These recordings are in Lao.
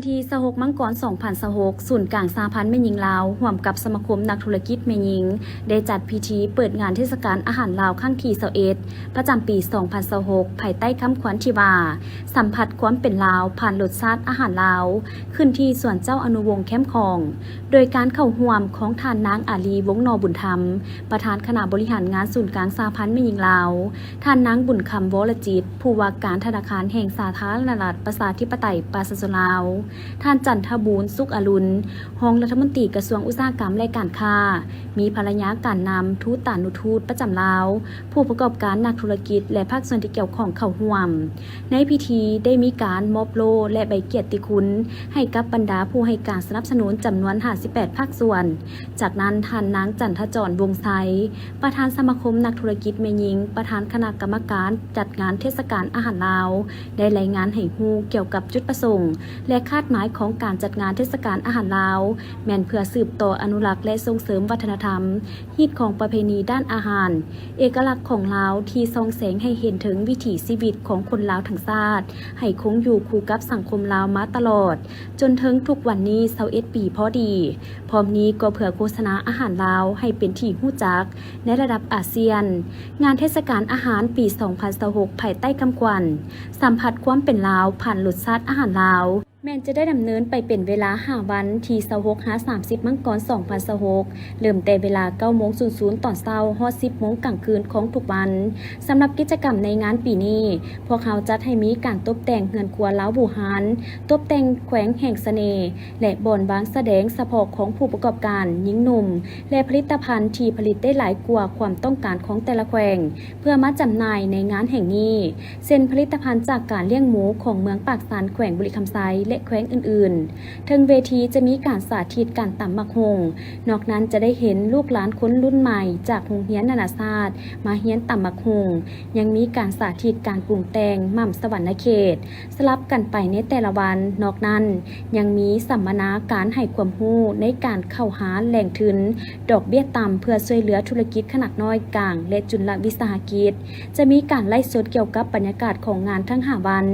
ທີຊາວຫົກ ມັງກອນ ສອງພັນຊາວຫົກ, ສູນກາງສະຫະພັນແມ່ຍິງລາວ ຮ່ວມກັບສະມາຄົມນັກທຸລະກິດແມ່ຍິງ ໄດ້ຈັດພິທີເປີດງານເທດສະການອາຫານລາວຄັ້ງທີຊາວເອັດ ປະຈຳປີສອງພັນຊາວຫົກ ພາຍໃຕ້ຄຳຂວັນທີ່ວ່າ ສຳຜັດຄວາມເປັນລາວ ຜ່ານລົດຊາດອາຫານລາວ ຂຶ້ນທີ່ສວນເຈົ້າອະນຸວົງແຄມຂອງ ໂດຍການເຂົ້າຮ່ວມຂອງທ່ານນາງອາລີ ວົງໜໍບຸນທຳ ປະທານຄະນະບໍລິຫານງານສູນກາງສະຫະພັນແມ່ຍິງລາວ, ທ່ານນາງບຸນຄຳ ວໍລະຈິດ ຜູ້ວ່າການທະນາຄານແຫ່ງສາທາລະນະລັດ ປະຊາທິປະໄຕ ປະຊາຊົນລາວ, ທ່ານ ຈັນທະບູນ ສຸກອະລຸນ ຮອງລັດຖະມົນຕີກະຊວງອຸດສາຫະກຳ ແລະ ການຄ້າ, ມີພັນລະຍາການນຳ, ທູດຕານຸທູດປະຈຳລາວ, ຜູ້ປະກອບການ, ນັກທຸລະກິດ ແລະ ພາກສ່ວນທີ່ກ່ຽວຂ້ອງເຂົ້າຮ່ວມ. ໃນພິທີໄດ້ມີການມອບໂລ່ ແລະ ໃບກຽດຕິຄຸນໃຫ້ກັບບັນດາຜູ້ໃຫ້ການສະໜັບສະໜູນຈຳນວນຫ້າສິບແປດພາກສ່ວນ. ຈາກນັ້ນ, ທ່ານນາງ ຈັນທະຈອນ ວົງໄຊ ປະທານສະມາຄົມນັກທຸລະກິດແມ່ຍິງ, ປະທານຄະນະກຳມະການຈັດງານເທດສະການອາຫານລາວ ໄດ້ລາຍງານໃຫ້ຮູ້ກ່ຽວກັບຈຸດປະສົງ ແລະ ຄາດໝາຍຂອງການຈັດງານເທດສະການອາຫານລາວ ແມ່ນເພື່ອສືບຕໍ່ອະນຸລັກ ແລະ ສົ່ງເສີມວັດທະນະທຳ, ຮີດຄອງປະເພນີດ້ານອາຫານ, ເອກະລັກຂອງລາວທີ່ສ່ອງແສງໃຫ້ເຫັນເຖິງວິຖີຊີວິດຂອງຄົນລາວທັງຊາດ ໃຫ້ຄົງຢູ່ຄູ່ກັບສັງຄົມລາວມາຕະຫຼອດ ຈົນເຖິງທຸກວັນນີ້ຊາວເອັດປີພໍດີ. ພ້ອມນີ້ກໍເພື່ອໂຄສະນາອາຫານລາວໃຫ້ເປັນທີ່ຮູ້ຈັກໃນລະດັບອາຊຽນ. ງານເທດສະການອາຫານປີສອງພັນຊາວຫົກ ພາຍໃຕ້ຄຳຂວັນ ສຳຜັດຄວາມເປັນລາວ ຜ່ານລົດຊາດອາຫານລາວ ແມ່ນຈະໄດ້ດຳເນີນໄປເປັນເວລາຫ້າວັນ, ທີຊາວຫົກ ຫາ ສາມສິບ ມັງກອນ ສອງພັນຊາວຫົກ ເລີ່ມແຕ່ເວລາເກົ້າໂມງສູນສູນຕອນເຊົ້າ ຮອດ ສິບໂມງກາງຄືນຂອງທຸກວັນ. ສຳລັບກິດຈະກຳໃນງານປີນີ້, ພວກເຮົາຈັດໃຫ້ມີການຕົບແຕ່ງເຮືອນຄົວລາວບູຮານ, ຕົບແຕ່ງແຂວງແຫ່ງສະເໜ່ ແລະ ບ່ອນວາງສະແດງສະເພາະຂອງຜູ້ປະກອບການຍິງໜຸ່ມ ແລະ ຜະລິດຕະພັນທີ່ຜະລິດໄດ້ຫຼາຍກວ່າຄວາມຕ້ອງການຂອງແຕ່ລະແຂວງ ເພື່ອມາຈຳໜ່າຍໃນງານແຫ່ງນີ້ ເຊັ່ນ ຜະລິດຕະພັນຈາກການລ້ຽງໝູຂອງເມືອງປາກຊັນ ແຂວງບໍລິຄຳໄຊ ແລະ ແຂວງອື່ນໆ. ເທິງເວທີຈະມີການສາທິດການຕຳໝາກຫຸ່ງ. ນອກນັ້ນຈະໄດ້ເຫັນລູກຫຼານຄົນລຸ້ນໃໝ່ຈາກໂຮງຮຽນນານາຊາດມາຮຽນຕຳໝາກຫຸ່ງ. ຍັງມີການສາທິດການປຸງແຕ່ງໝ່ຳສະຫວັນນະເຂດ ສະຫຼັບກັນໄປໃນແຕ່ລະວັນ. ນອກນັ້ນຍັງມີສຳມະນາການໃຫ້ຄວາມຮູ້ໃນການເຂົ້າຫາແຫຼ່ງທຶນ ດອກເບ້ຍຕ່ຳ ເພື່ອຊ່ວຍເຫຼືອທຸລະກິດຂະໜາດນ້ອຍ, ກາງ ແລະ ຈຸນລະວິສາຫະກິດ. ຈະມີການໄລຟ໌ສົດກ່ຽວກັບບັນຍາກາດຂອງງານທັງຫ້າວັນ.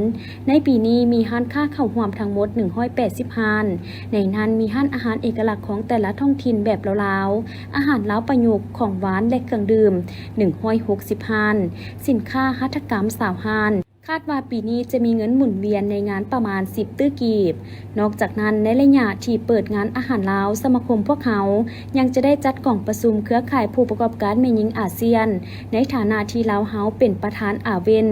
ໃນປີນີ້ມີຮ້ານຄ້າເຂົ້າຮ່ວມທັງໝົດໜຶ່ງຮ້ອຍແປດສິບຮ້ານ, ໃນນັ້ນມີຮ້ານອາຫານເອກະລັກຂອງແຕ່ລະທ້ອງຖິ່ນແບບລາວໆ, ອາຫານລາວປະຍຸກ, ຂອງຫວານ ແລະ ເຄື່ອງດື່ມໜຶ່ງຮ້ອຍຫົກສິບຮ້ານ, ສິນຄ້າຫັດຖະກຳຊາວຮ້ານ. ຄາດວ່າປີນີ້ຈະມີເງິນໝູນວຽນໃນງານປະມານສິບຕື້ກີບ. ນອກຈາກນັ້ນ, ໃນໄລຍະທີ່ເປີດງານອາຫານລາວ, ສະມາຄົມພວກເຮົາຍັງຈະໄດ້ຈັດກອງປະຊຸມເຄືອຂ່າຍຜູ້ປະກອບການແມ່ຍິງອາຊຽນ ໃນຖານະທີ່ລາວເຮົາເປັນປະທານອາເວັນ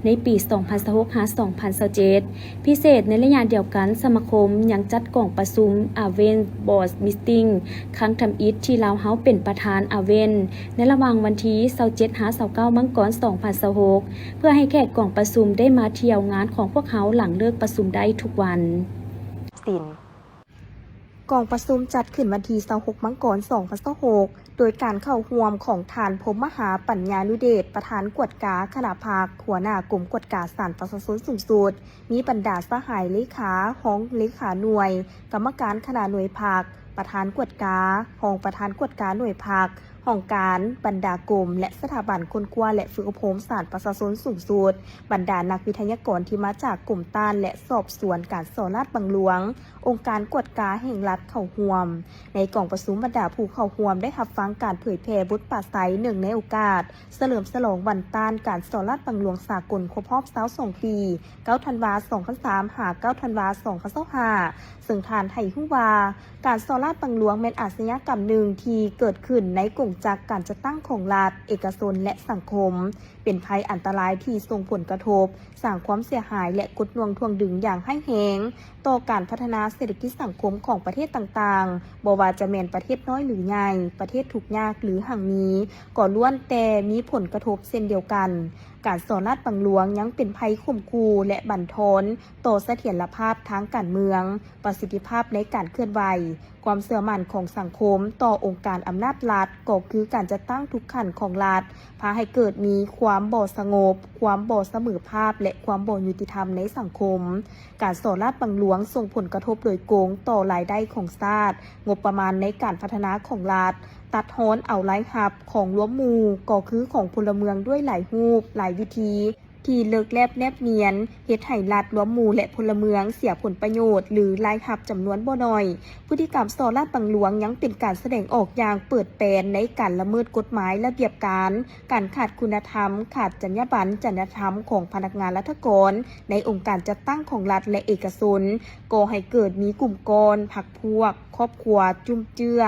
ໃນປີສອງພັນຊາວຫົກ ຫາ ສອງພັນຊາວເຈັດ. ພິເສດໃນໄລຍະດຽວກັນ, ສະມາຄົມຍັງຈັດກອງປະຊຸມ ອາເວັນ ບອດ ມີດຕິງ ຄັ້ງທຳອິດທີ່ລາວເຮົາເປັນປະທານອາເວັນ ໃນລະຫວ່າງວັນທີຊາວເຈັດ ຫາ ຊາວເກົ້າ ມັງກອນ ສອງພັນຊາວຫົກ ເພື່ອໃຫ້ແຂກກອງປະຊຸມໄດ້ມາທ່ຽວງານຂອງພວກເຮົາຫຼັງເລີກປະຊຸມໄດ້ທຸກວັນ. ສິນ ກອງປະຊຸມຈັດຂຶ້ນວັນທີຊາວຫົກ ມັງກອນ ສອງພັນຊາວຫົກ ໂດຍການເຂົ້າຮ່ວມຂອງທ່ານ ພົມມະຫາ ປັນຍານຸເດດ ປະທານກວດກາຄະນະພັກ, ຫົວໜ້າກົມກວດກາສານປະຊາຊົນສູງສຸດ, ມີບັນດາສະຫາຍເລຂາ, ຮອງເລຂາໜ່ວຍ, ກຳມະການຄະນະໜ່ວຍພັກ, ປະທານກວດກາ, ຮອງປະທານກວດກາໜ່ວຍພັກ, ຫ້ອງການ, ບັນດາກົມ ແລະ ສະຖາບັນຄົ້ນຄວ້າ ແລະ ຝຶກອົບຮົມສານປະຊາຊົນສູງສຸດ, ບັນດານັກວິທະຍາກອນທີ່ມາຈາກກົມຕ້ານ ແລະ ສອບສວນການສໍ້ລາດບັງຫຼວງ, ອົງການກວດກາແຫ່ງລັດເຂົ້າຮ່ວມ. ໃນກອງປະຊຸມ, ບັນດາຜູ້ເຂົ້າຮ່ວມໄດ້ຮັບຟັງການເຜີຍແຜ່ບົດປາໄສເນື່ອງໃນໂອກາດ ສະເຫຼີມສະຫຼອງວັນຕ້ານການສໍ້ລາດບັງຫຼວງສາກົນຄົບຮອບຊາວສອງປີ, ເກົ້າທັນວາ ສອງພັນສາມ ຫາ ເກົ້າທັນວາ ສອງພັນຊາວຫ້າ ເຊິ່ງທ່ານໃຫ້ຮູ້ວ່າ ການສໍ້ລາດບັງຫຼວງແມ່ນອາຊະຍາກຳໜຶ່ງທີ່ເກີດຂຶ້ນໃນກົງຈັກການຈັດຕັ້ງຂອງລັດ, ເອກະຊົນ ແລະ ສັງຄົມ, ເປັນໄພອັນຕະລາຍທີ່ສົ່ງຜົນກະທົບ, ສ້າງຄວາມເສຍຫາຍ ແລະ ກົດໜ່ວງຖ່ວງດຶງຢ່າງຮ້າຍແຮງຕໍ່ການພັດທະນາເສດຖະກິດສັງຄົມຂອງປະເທດຕ່າງໆ, ບໍ່ວ່າຈະແມ່ນປະເທດນ້ອຍ ຫຼື ໃຫຍ່, ປະເທດທຸກຍາກ ຫຼື ຮັ່ງມີ, ກໍລ້ວນແຕ່ມີຜົນກະທົບເຊັ່ນດຽວກັນ. ການສໍ້ລາດບັງຫຼວງຍັງເປັນໄພຂົ່ມຂູ່ ແລະ ບັນທອນຕໍ່ສະຖຽນລະພາບທາງການເມືອງ, ປະສິດທິພາບໃນການເຄື່ອນໄຫວ, ຄວາມເຊື່ອໝັ້ນຂອງສັງຄົມຕໍ່ອົງການອຳນາດລັດ ກໍຄືການຈັດຕັ້ງທຸກຂັ້ນຂອງລັດ ພາໃຫ້ເກີດມີຄວາມບໍ່ສະຫງົບ, ຄວາມບໍ່ສະເໝີພາບ ແລະ ຄວາມບໍ່ຍຸຕິທຳໃນສັງຄົມ. ການສໍ້ລາດບັງຫຼວງສົ່ງຜົນກະທົບໂດຍກົງຕໍ່ລາຍໄດ້ຂອງຊາດ, ງົບປະມານໃນການພັດທະນາຂອງລັດ, ຕັດຮອນເອົາລາຍຮັບຂອງລວມໝູ່ ກໍຄືຂອງພົນລະເມືອງດ້ວຍຫຼາຍຮູບ, ຫຼາຍວິທີ. ທີ່ເລິກແລັບແນບນຽນ ເຮັດໃຫ້ລັດລວມໝູ່ ແລະ ພົນລະເມືອງເສຍຜົນປະໂຫຍດ ຫຼື ລາຍຮັບຈຳນວນບໍ່ໜ້ອຍ. ພຶດຕິກຳສໍ້ລາດບັງຫຼວງຍັງເປັນການສະແດງອອກຢ່າງເປີດແປນໃນການລະເມີດກົດໝາຍລະບຽບການ, ການຂາດຄຸນນະທຳ, ຂາດຈັນຍາບັນ, ຈັນຍາທຳຂອງພະນັກງານລັດຖະກອນໃນອົງການຈັດຕັ້ງຂອງລັດ ແລະ ເອກະຊົນ, ກໍ່ໃຫ້ເກີດມີກຸ່ມກ້ອນ, ພັກພວກ, ຄອບຄົວ, ຈຸ້ມເຈື້ອ,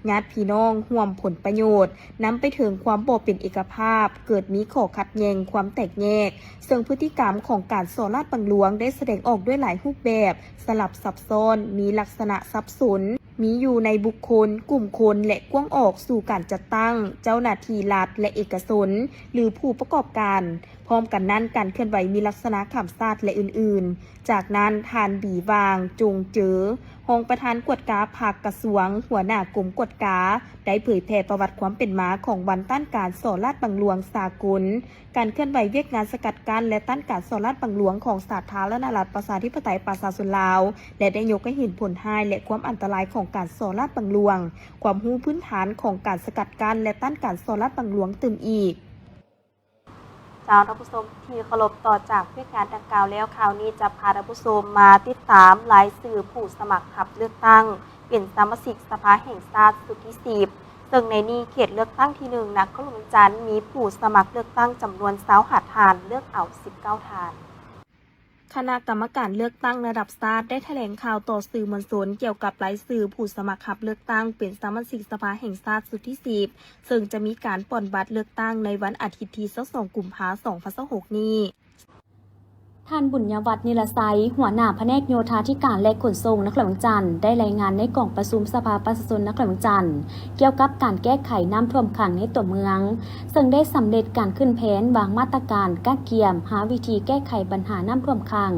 ຍາດພີ່ນ້ອງຮ່ວມຜົນປະໂຫຍດ, ນຳໄປເຖິງຄວາມບໍ່ເປັນເອກະພາບ, ເກີດມີຂໍ້ຂັດແຍ່ງ, ຄວາມແຕກແຍກ, ເຊິ່ງພຶດຕິກຳຂອງການສໍ້ລາດບັງຫຼວງໄດ້ສະແດງອອກດ້ວຍຫຼາຍຮູບແບບ, ສະຫຼັບຊັບຊ້ອນ, ມີລັກສະນະສັບສົນ, ມີຢູ່ໃນບຸກຄົນ, ກຸ່ມຄົນ ແລະ ກວ້າງອອກສູ່ການຈັດຕັ້ງ, ເຈົ້າໜ້າທີ່ລັດ ແລະ ເອກະຊົນ ຫຼື ຜູ້ປະກອບການ. ພ້ອມກັນນັ້ນ, ການເຄື່ອນໄຫວມີລັກສະນະຂ້າມຊາດ ແລະ ອື່ນໆ. ຈາກນັ້ນ, ທ່ານ ບີຫວ່າງ ຈົງເຈີ, ຮອງປະທານກວດກາພັກກະຊວງ, ຫົວໜ້າກົມກວດກາ, ໄດ້ເຜີຍແຜ່ປະຫວັດຄວາມເປັນມາຂອງວັນຕ້ານການສໍ້ລາດບັງຫຼວງສາກົນ, ການເຄື່ອນໄຫວວຽກງານສະກັດກັ້ນ ແລະ ຕ້ານການສໍ້ລາດບັງຫຼວງຂອງສາທາລະນະລັດປະຊາທິປະໄຕປະຊາຊົນລາວ ແລະ ໄດ້ຍົກໃຫ້ເຫັນຜົນຮ້າຍ ແລະ ຄວາມອັນຕະລາຍຂອງການສໍ້ລາດບັງຫຼວງ, ຄວາມຮູ້ພື້ນຖານຂອງການສະກັດກັ້ນ ແລະ ຕ້ານການສໍ້ລາດບັງຫຼວງຕື່ມອີກ. ເຈົ້າ ທ່ານຜູ້ຊົມທີ່ເຄົາລົບ, ຕໍ່ຈາກວຽກງານດັ່ງກ່າວແລ້ວ, ຂ່າວນີ້ຈະພາທ່ານຜູ້ຊົມມາຕິດຕາມລາຍຊື່ຜູ້ສະໝັກຮັບເລືອກຕັ້ງເປັນສະມາຊິກສະພາແຫ່ງຊາດຊຸດທີສິບ ເຊິ່ງໃນນີ້ເຂດເລືອກຕັ້ງທີໜຶ່ງ ນະຄອນຫຼວງວຽງຈັນ ມີຜູ້ສະໝັກເລືອກຕັ້ງຈຳນວນຊາວຫ້າທ່ານ, ເລືອກເອົາສິບເກົ້າທ່ານ. ຄະນະກຳມະການເລືອກຕັ້ງລະດັບຊາດໄດ້ຖະແຫຼງຂ່າວຕໍ່ສື່ມວນຊົນກ່ຽວກັບລາຍຊື່ຜູ້ສະໝັກຮັບເລືອກຕັ້ງເປັນສະມາຊິກສະພາແຫ່ງຊາດຊຸດທີສິບ ເຊິ່ງຈະມີການປ່ອນບັດເລືອກຕັ້ງໃນວັນອາທິດທີຊາວສອງ ກຸມພາ ສອງພັນຊາວຫົກນີ້. ທ່ານ ບຸນຍະວັດ ນິລະໄຊ, ຫົວໜ້າພະແນກໂຍທາທິການ ແລະ ຂົນສົ່ງ ນະຄອນຫຼວງວຽງຈັນ ໄດ້ລາຍງານໃນກອງປະຊຸມສະພາປະຊາຊົນນະຄອນຫຼວງວຽງຈັນ ກ່ຽວກັບການແກ້ໄຂນ້ຳຖ້ວມຂັງໃນຕົວເມືອງ, ເຊິ່ງໄດ້ສຳເລັດການຂຶ້ນແຜນວາງມາດຕະການກະກຽມຫາວິທີແກ້ໄຂບັນຫານ້ຳຖ້ວມຂັງ,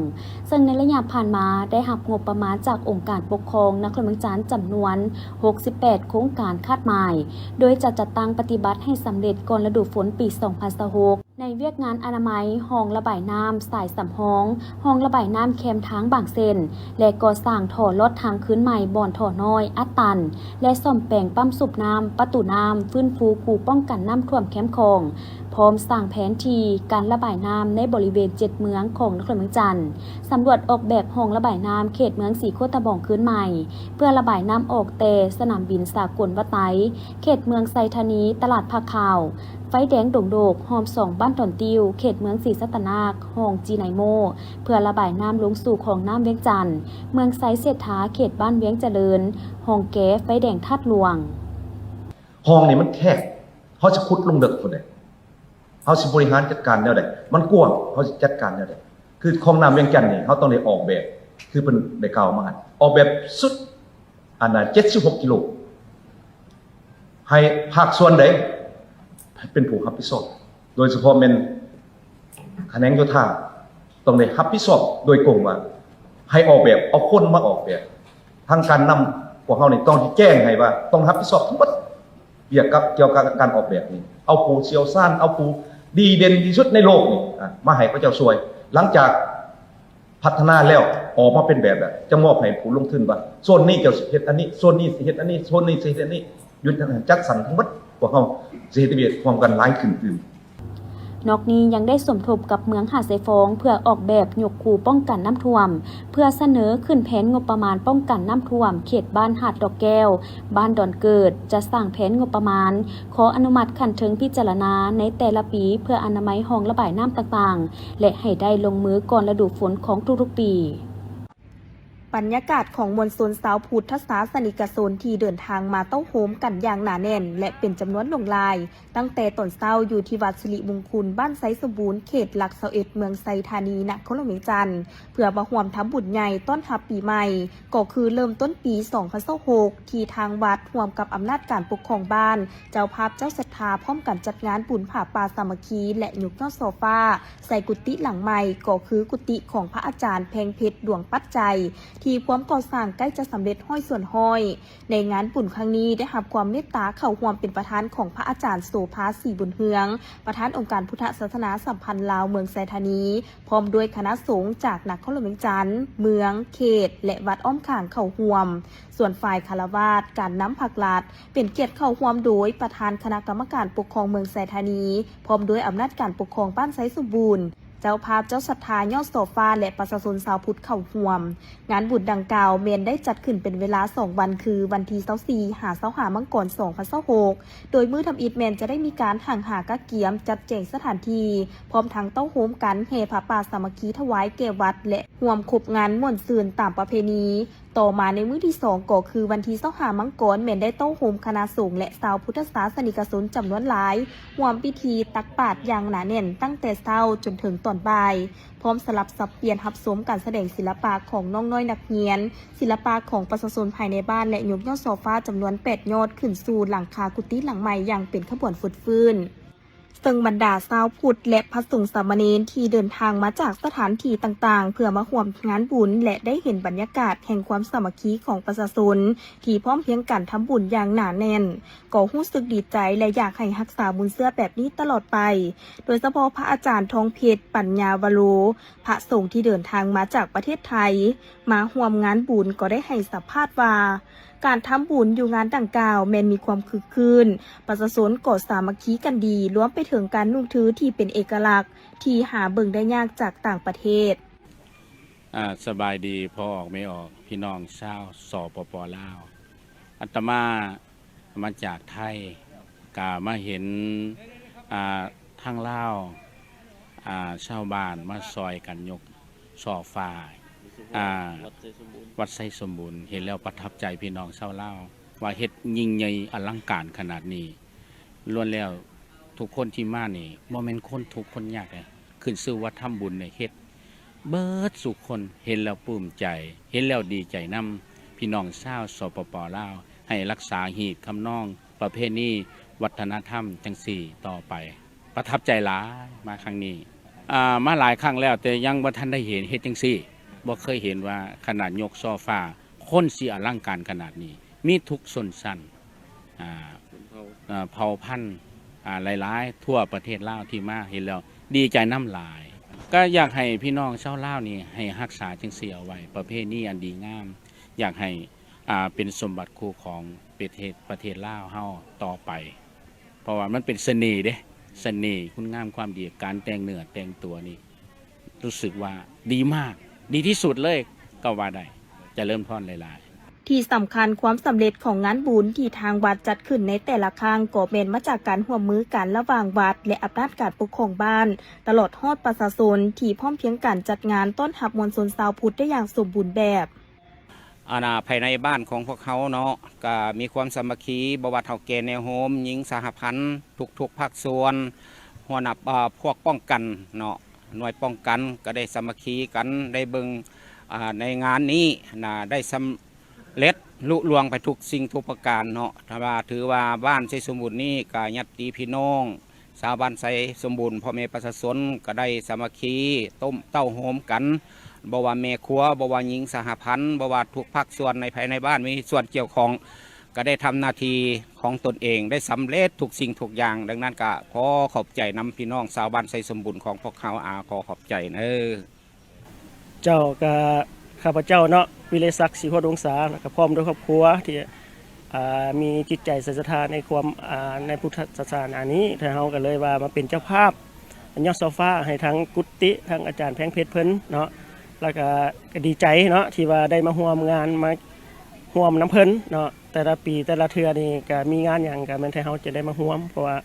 ເຊິ່ງໃນໄລຍະຜ່ານມາໄດ້ຮັບງົບປະມານຈາກອົງການປົກຄອງນະຄອນຫຼວງວຽງຈັນຈຳນວນຫົກສິບແປດໂຄງການຄາດໝາຍ, ໂດຍຈະຈັດຕັ້ງປະຕິບັດໃຫ້ສຳເລັດກ່ອນລະດູຝົນປີສອງພັນຊາວຫົກ. ໃນວຽກງານອະນາໄມ, ຮ່ອງລະບາຍນ້ຳສາຍສຳຮອງ, ຮ່ອງລະບາຍນ້ຳແຄມທາງບາງເສັ້ນ ແລະ ກໍ່ສ້າງທໍ່ລອດທາງຄືນໃໝ່ບ່ອນທໍ່ນ້ອຍອັດຕັນ ແລະ ສ້ອມແປງປ້ຳສູບນ້ຳ, ປະຕູນ້ຳ, ຟື້ນຟູຄູປ້ອງກັນນ້ຳຖ້ວມແຄມຂອງ, ພ້ອມສ້າງແຜນທີ່ການລະບາຍນ້ຳໃນບໍລິເວນເຈັດເມືອງຂອງນະຄອນຫຼວງວຽງຈັນ, ສຳຫຼວດອອກແບບຮ່ອງລະບາຍນ້ຳເຂດເມືອງສີໂຄດຕະບອງຄືນໃໝ່ ເພື່ອລະບາຍນ້ຳອອກແຕ່ສະໜາມບິນສາກົນວັດໄຕ, ເຂດເມືອງໄຊທານີ, ຕະຫຼາດຜ້າຂາວ, ໄຟແດງດົງໂດກ, ຮ່ອມສອງບ້ານດອນຕິ້ວ, ເຂດເມືອງສີສັດຕະນາກ, ຮ່ອງຈີໄນໂມ ເພື່ອລະບາຍນ້ຳລົງສູ່ຄອງນ້ຳວຽງຈັນ, ເມືອງໄຊເສດຖາ, ເຂດບ້ານວຽງຈະເລີນ, ຮ່ອງແກ, ໄຟແດງທາດຫຼວງ. ຮ່ອງນີ້ມັນແຄບ, ເຮົາຊິຂຸດລົງເລິກພຸ້ນເດ້. ເຮົາຊິບໍລິຫານຈັດການແນວໃດ? ມັນກວ້າງ, ເຮົາຊິຈັດການແນວໃດ? ຄືຄອງນ້ຳວຽງຈັນນີ້ ເຮົາຕ້ອງໄດ້ອອກແບບ ຄືເພິ່ນໄດ້ກ່າວມາ, ອອກແບບສຸດ ອັນນ່າ ເຈັດສິບຫົກກິໂລ ໃຫ້ພາກສ່ວນໃດເປັນຜູ້ຮັບຜິດຊອບ, ໂດຍສະເພາະແມ່ນຂະແໜງໂຍທາ ຕ້ອງໄດ້ຮັບຜິດຊອບໂດຍກົງວ່າ ໃຫ້ອອກແບບ, ເອົາຄົນມາອອກແບບ. ທາງການນຳພວກເຮົານີ້ຕ້ອງແຈ້ງໃຫ້ວ່າ ຕ້ອງຮັບຜິດຊອບທັງໝົດ ວຽກກັບ ກ່ຽວກັບການອອກແບບນີ້ ເອົາຜູ້ຊ່ຽວຊານ, ເອົາຜູ້ດີເດັ່ນທີ່ສຸດໃນໂລກນີ້ ອາ ມາໃຫ້ເຂົາເຈົ້າຊ່ວຍ. ຫຼັງຈາກພັດທະນາແລ້ວ ອອກມາເປັນແບບແລ້ວ ຈະມອບໃຫ້ຜູ້ລົງທຶນວ່າ ໂຊນນີ້ເຈົ້າຊິເຮັດອັນນີ້, ໂຊນນີ້ຊິເຮັດອັນນີ້, ໂຊນນີ້ຊິເຮັດອັນນີ້, ຢູ່ຈັ່ງນັ້ນ ຈັດສັນທັງໝົດ ພວກເຮົາຊິເຮັດວຽກຮ່ວມກັນຫຼາຍຂຶ້ນຕື່ມ. ນອກນີ້ຍັງໄດ້ສົມທົບກັບເມືອງຫາດຊາຍຟອງ ເພື່ອອອກແບບຍົກຄູປ້ອງກັນນ້ຳຖ້ວມ, ເພື່ອສະເໜີຂຶ້ນແຜນງົບປະມານປ້ອງກັນນ້ຳຖ້ວມເຂດບ້ານຫາດດອກແກ້ວ, ບ້ານດອນເກີດ, ຈະສ້າງແຜນງົບປະມານ, ຂໍອະນຸມັດຂັ້ນເທິງພິຈາລະນາໃນແຕ່ລະປີ ເພື່ອອະນາໄມຮ່ອງລະບາຍນ້ຳຕ່າງໆ ແລະ ໃຫ້ໄດ້ລົງມືກ່ອນລະດູຝົນຂອງທຸກໆປີ. ບັນຍາກາດຂອງມວນຊົນຊາວພຸດທະສາສະນິກະຊົນທີ່ເດີນທາງມາເຕົ້າໂຮມກັນຢ່າງໜາແໜ້ນ ແລະ ເປັນຈຳນວນຫຼວງຫຼາຍ ຕັ້ງແຕ່ຕອນເຊົ້າຢູ່ທີ່ວັດສິລິມຸງຄຸນ ບ້ານໄຊສົມບູນ ເຂດຫຼັກຊາວເອັດ ເມືອງໄຊທານີ ນະຄອນຫຼວງວຽງຈັນ ເພື່ອມາຮ່ວມທຳບຸນໃຫຍ່ຕ້ອນຮັບປີໃໝ່ ກໍຄືເລີ່ມຕົ້ນປີສອງພັນຊາວຫົກ ທີ່ທາງວັດຮ່ວມກັບອຳນາດການປົກຄອງບ້ານ, ເຈົ້າພາບເຈົ້າສັດທາ ພ້ອມກັນຈັດງານບຸນຜ້າປ່າສາມັກຄີ ແລະ ຍົກຍອດຊໍ້ຟ້າ ໃສ່ກຸຕິຫຼັງໃໝ່ ກໍຄືກຸຕິຂອງພະອາຈານແພງເພັດ ດວງປັດໄຈ ທີ່ພວມກໍ່ສ້າງໃກ້ຈະສຳເລັດຮ້ອຍສ່ວນຮ້ອຍ. ໃນງານບຸນຄັ້ງນີ້ ໄດ້ຮັບຄວາມເມດຕາເຂົ້າຮ່ວມເປັນປະທານຂອງພະອາຈານ ໂສພາ ສີບຸນເຮືອງ ປະທານອົງການພຸດທະສາສະໜາສຳພັນລາວເມືອງໄຊທານີ ພ້ອມດ້ວຍຄະນະສົງຈາກນະຄອນຫຼວງວຽງຈັນ, ເມືອງ, ເຂດ ແລະ ວັດອ້ອມຂ້າງເຂົ້າຮ່ວມ. ສ່ວນຝ່າຍຄາລະວາດ, ການນຳພັກລັດ ເປັນກຽດເຂົ້າຮ່ວມໂດຍປະທານຄະນະກຳມະການປົກຄອງເມືອງໄຊທານີ ພ້ອມດ້ວຍອຳນາດການປົກຄອງບ້ານໄຊສົມບູນ, ເຈົ້າພາບເຈົ້າສັດທາຍອດສໍຟ້າ ແລະ ປະຊາຊົນຊາວພຸດເຂົ້າຮ່ວມ. ງານບຸນດັ່ງກ່າວແມ່ນໄດ້ຈັດຂຶ້ນເປັນເວລາສອງວັນ ຄືວັນທີຊາວສີ່ ຫາ ຊາວຫ້າ ມັງກອນ ສອງພັນຊາວຫົກ ໂດຍມື້ທຳອິດແມ່ນຈະໄດ້ມີການຮັ່ງຫາກະກຽມ, ຈັດແຈງສະຖານທີ່, ພ້ອມທັງເຕົ້າໂຮມກັນແຫ່ຜ້າປ່າສາມັກຄີຖວາຍແກ່ວັດ ແລະ ຮ່ວມຄົບງານມ່ວນຊື່ນຕາມປະເພນີ. ຕໍ່ມາໃນມື້ທີສອງ ກໍຄືວັນທີຊາວຫ້າ ມັງກອນ ແມ່ນໄດ້ເຕົ້າໂຮມຄະນະສົງ ແລະ ຊາວພຸດທະສາສະນິກະຊົນຈຳນວນຫຼາຍ ຮ່ວມພິທີຕັກບາດຢ່າງໜາແໜ້ນຕັ້ງແຕ່ເຊົ້າຈົນເຖິງຕອນບ່າຍ, ພ້ອມສະຫຼັບສັບປ່ຽນຮັບຊົມການສະແດງສິລະປະຂອງນ້ອງນ້ອຍນັກຮຽນ, ສິລະປະຂອງປະຊາຊົນພາຍໃນບ້ານ ແລະ ຍົກຍອດສໍຟ້າຈຳນວນແປດຍອດຂຶ້ນສູ່ຫຼັງຄາກຸຕິຫຼັງໃໝ່ຢ່າງເປັນຂະບວນຟົດຟື້ນ. ເຊິ່ງບັນດາຊາວພຸດ ແລະ ພະສົງສາມະເນນທີ່ເດີນທາງມາຈາກສະຖານທີ່ຕ່າງໆ ເພື່ອມາຮ່ວມງານບຸນ ແລະ ໄດ້ເຫັນບັນຍາກາດແຫ່ງຄວາມສາມັກຄີຂອງປະຊາຊົນທີ່ພ້ອມພຽງກັນທຳບຸນຢ່າງໜາແໜ້ນ, ກໍຮູ້ສຶກດີໃຈ ແລະ ຢາກໃຫ້ຮັກສາມູນເຊື້ອແບບນີ້ຕະຫຼອດໄປ. ໂດຍສະເພາະພະອາຈານ ທອງເພັດ ປັນຍາວະໂລ, ພະສົງທີ່ເດີນທາງມາຈາກປະເທດໄທ ມາຮ່ວມງານບຸນ ກໍໄດ້ໃຫ້ສຳພາດວ່າ ການທຳບຸນຢູ່ງານດັ່ງກ່າວແມ່ນມີຄວາມຄຶກຄື້ນ, ປະຊາຊົນກໍສາມັກຄີກັນດີ, ລວມໄປເຖິງການນຸ່ງຖືທີ່ເປັນເອກະລັກ ທີ່ຫາເບິ່ງໄດ້ຍາກຈາກຕ່າງປະເທດ. ອາ ສະບາຍດີພໍ່ອອກແມ່ອອກ ພີ່ນ້ອງຊາວ ສປປ ລາວ. ອາດຕະມາມາຈາກໄທ ກະມາເຫັນ ອາ ທາງລາວ ອາ ຊາວບ້ານມາຊ່ອຍກັນຍົກ ຊໍຟາ ອາ ວັດໄຊສົມບູນ ເຫັນແລ້ວປະທັບໃຈພີ່ນ້ອງຊາວລາວ ວ່າເຮັດຍິ່ງໃຫຍ່ອະລັງການຂະໜາດນີ້. ລ້ວນແລ້ວທຸກຄົນທີ່ມານີ້ ບໍ່ແມ່ນຄົນທຸກຄົນຍາກເດ້, ຂຶ້ນຊື່ວ່າທຳບຸນນີ້ເຮັດເບິດສູ່ຄົນ, ເຫັນແລ້ວປຶ້ມໃຈ, ເຫັນແລ້ວດີໃຈນຳ. ພີ່ນ້ອງຊາວ ສປປ ລາວ ໃຫ້ຮັກສາຮີດຄຳນອງ ປະເພນີ ວັດທະນະທຳຈັ່ງຊີ້ຕໍ່ໄປ. ປະທັບໃຈຫຼາຍມາຄັ້ງນີ້. ອາ ມາຫຼາຍຄັ້ງແລ້ວ ແຕ່ຍັງບໍ່ທັນໄດ້ເຫັນເຮັດຈັ່ງຊີ້. ບໍ່ເຄີຍເຫັນວ່າຂະໜາດຍົກຊໍຟາ ຄົນຊິອະລັງການຂະໜາດນີ້. ມີທຸກຊົນຊັ້ນ ອາ ເຜົ່າພັນ ອາ ຫຼາຍໆ ທົ່ວປະເທດລາວທີ່ມາເຫັນແລ້ວດີໃຈນຳຫຼາຍ. ກໍຢາກໃຫ້ພີ່ນ້ອງຊາວລາວນີ້ໃຫ້ຮັກສາຈັ່ງຊີ້ເອົາໄວ້ ປະເພນີອັນດີງາມ. ຢາກໃຫ້ ອາ ເປັນສົມບັດຄູ່ຂອງປະເທດ ປະເທດລາວເຮົາຕໍ່ໄປ. ເພາະວ່າມັນເປັນສະເໜ່ເດ້ ສະເໜ່ ຄຸນງາມຄວາມດີ ການແຕ່ງເນື້ອແຕ່ງຕົວນີ້ ຮູ້ສຶກວ່າດີມາກ ດີທີ່ສຸດເລີຍກໍວ່າໄດ້. ຈະເລີນພອນຫຼາຍໆ. ທີ່ສຳຄັນ, ຄວາມສຳເລັດຂອງງານບຸນທີ່ທາງວັດຈັດຂຶ້ນໃນແຕ່ລະຄັ້ງ ກໍແມ່ນມາຈາກການຮ່ວມມືກັນລະຫວ່າງວັດ ແລະ ອຳນາດການປົກຄອງບ້ານ, ຕະຫຼອດຮອດປະຊາຊົນທີ່ພ້ອມພຽງກັນຈັດງານຕ້ອນຮັບມວນຊົນຊາວພຸດໄດ້ຢ່າງສົມບູນແບບ. ອັນນ່າ ພາຍໃນບ້ານຂອງພວກເຮົາເນາະ ກະມີຄວາມສາມັກຄີ, ບໍ່ວ່າເຖົ້າແກ່ແນວໂຮມ, ຍິງສະຫະພັນ, ທຸກໆພາກສ່ວນ, ຫົວໜ້າ ອາ ພວກປ້ອງກັນເນາະ, ໜ່ວຍປ້ອງກັນ ກະໄດ້ສາມັກຄີກັນ, ໄດ້ເບິ່ງ ອາ ໃນງານນີ້ນະ ໄດ້ສຳເລັດລຸລ່ວງໄປທຸກສິ່ງທຸກປະການເນາະ. ຖ້າວ່າ ຖືວ່າບ້ານໄຊສົມບູນນີ້ ກະຍາດຕິພີ່ນ້ອງ ຊາວບ້ານໄຊສົມບູນ ພໍ່ແມ່ປະຊາຊົນກໍໄດ້ສາມັກຄີ ຕົ້ມເຕົ້າໂຮມກັນ, ບໍ່ວ່າແມ່ຄົວ, ບໍ່ວ່າຍິງສະຫະພັນ, ບໍ່ວ່າທຸກພາກສ່ວນໃນພາຍໃນບ້ານມີສ່ວນກ່ຽວຂ້ອງ ກໍໄດ້ທຳໜ້າທີ່ຂອງຕົນເອງ ໄດ້ສຳເລັດທຸກສິ່ງທຸກຢ່າງ. ດັ່ງນັ້ນກໍຂໍຂອບໃຈນຳພີ່ນ້ອງຊາວບ້ານໄຊສົມບູນຂອງພວກເຮົາ. ອາ ຂໍຂອບໃຈເດີ. ເຈົ້າ ກະຂ້າພະເຈົ້າເນາະ ວິໄລສັກ ສີໂຄດວົງສາ ແລ້ວກະພ້ອມດ້ວຍຄອບຄົວທີ່ ອ່າ ມີຈິດໃຈໃສ່ສັດທາໃນຄວາມ ອ່າ ໃນພຸດທະສາສະໜານີ້ ທາງເຮົາກະເລີຍວ່າມາເປັນເຈົ້າພາບ ຍອດຊໍຟາໃຫ້ທາງກຸດຕິ ທາງອາຈານແພງເພັດເພິ່ນເນາະ ແລ້ວກະ ກະດີໃຈເນາະ ທີ່ວ່າໄດ້ມາຮ່ວມງານ ມາຮ່ວມນຳເພິ່ນເນາະ. ແຕ່ລະປີແຕ່ລະເທື່ອນີ້ກະມີງານຫຍັງກະແມ່ນແຕ່ເຮົາຈະໄດ້ມາຮ່ວມ ເພາະວ່າ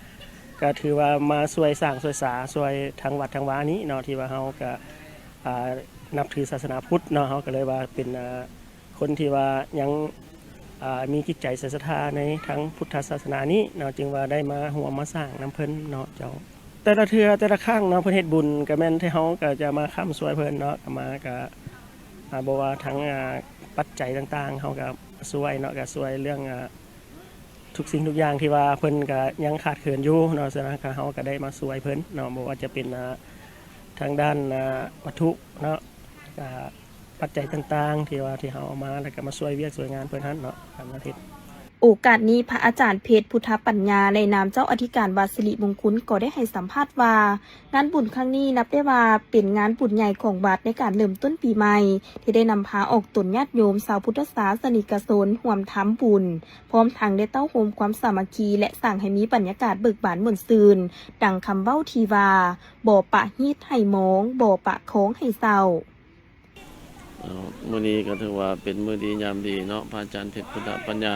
ກະຖືວ່າມາຊ່ວຍສ້າງຊ່ວຍສາ ຊ່ວຍທາງວັດທາງວານີ້ເນາະ ທີ່ວ່າເຮົາກະ ອ່າ ນັບຖືສາສະໜາພຸດເນາະ ເຮົາກໍເລີຍວ່າເປັນ ອ່າ ຄົນທີ່ວ່າຍັງ ອ່າ ມີຈິດໃຈໃສ່ສັດທາໃນທາງພຸດທະສາສະໜານີ້ເນາະ ຈຶ່ງວ່າໄດ້ມາຮ່ວມມາສ້າງນຳເພິ່ນເນາະເຈົ້າ. ແຕ່ລະເທື່ອແຕ່ລະຄັ້ງເນາະ ເພິ່ນເຮັດບຸນກໍແມ່ນແຕ່ເຮົາກໍຈະມາຄ້ຳຊ່ວຍເພິ່ນເນາະ ກໍມາກໍ ອ່າ ບໍ່ວ່າທັງ ອ່າ ປັດໄຈຕ່າງໆ ເຮົາກໍຊ່ວຍເນາະ ກໍຊ່ວຍເລື່ອງ ອ່າ ທຸກສິ່ງທຸກຢ່າງທີ່ວ່າເພິ່ນກະຍັງຂາດເຂີນຢູ່ເນາະ ສະນັ້ນກະເຮົາກະໄດ້ມາຊ່ວຍເພິ່ນເນາະ ບໍ່ວ່າຈະເປັນ ອ່າ ທາງດ້ານ ອ່າ ວັດຖຸເນາະ ກະປັດໄຈຕ່າງໆ ທີ່ວ່າທີ່ເຮົາເອົາມາ ແລ້ວກະມາຊ່ວຍວຽກຊ່ວຍງານເພິ່ນຫັ້ນເນາະ ການມາເຮັດ. ໂອກາດນີ້ ພະອາຈານເພັດ ພຸດທະປັນຍາ ໃນນາມເຈົ້າອະທິການວັດສິລິມຸງຄຸນ ກໍໄດ້ໃຫ້ສຳພາດວ່າ ງານບຸນຄັ້ງນີ້ນັບໄດ້ວ່າເປັນງານບຸນໃຫຍ່ຂອງວັດໃນການເລີ່ມຕົ້ນປີໃໝ່ ທີ່ໄດ້ນຳພາອອກຕົນຍາດໂຍມຊາວພຸດທະສາສະນິກະຊົນຮ່ວມທຳບຸນ, ພ້ອມທັງໄດ້ເຕົ້າໂຮມຄວາມສາມັກຄີ ແລະ ສ້າງໃຫ້ມີບັນຍາກາດເບີກບານມ່ວນຊື່ນ, ດັ່ງຄຳເວົ້າທີ່ວ່າ ບໍ່ປະຮີດໃຫ້ມອງ, ບໍ່ປະຄອງໃຫ້ເສົ້າ. ເອີ ມື້ນີ້ກໍຖືວ່າເປັນມື້ດີຍາມດີເນາະ, ພະອາຈານເພັດ ພຸດທະປັນຍາ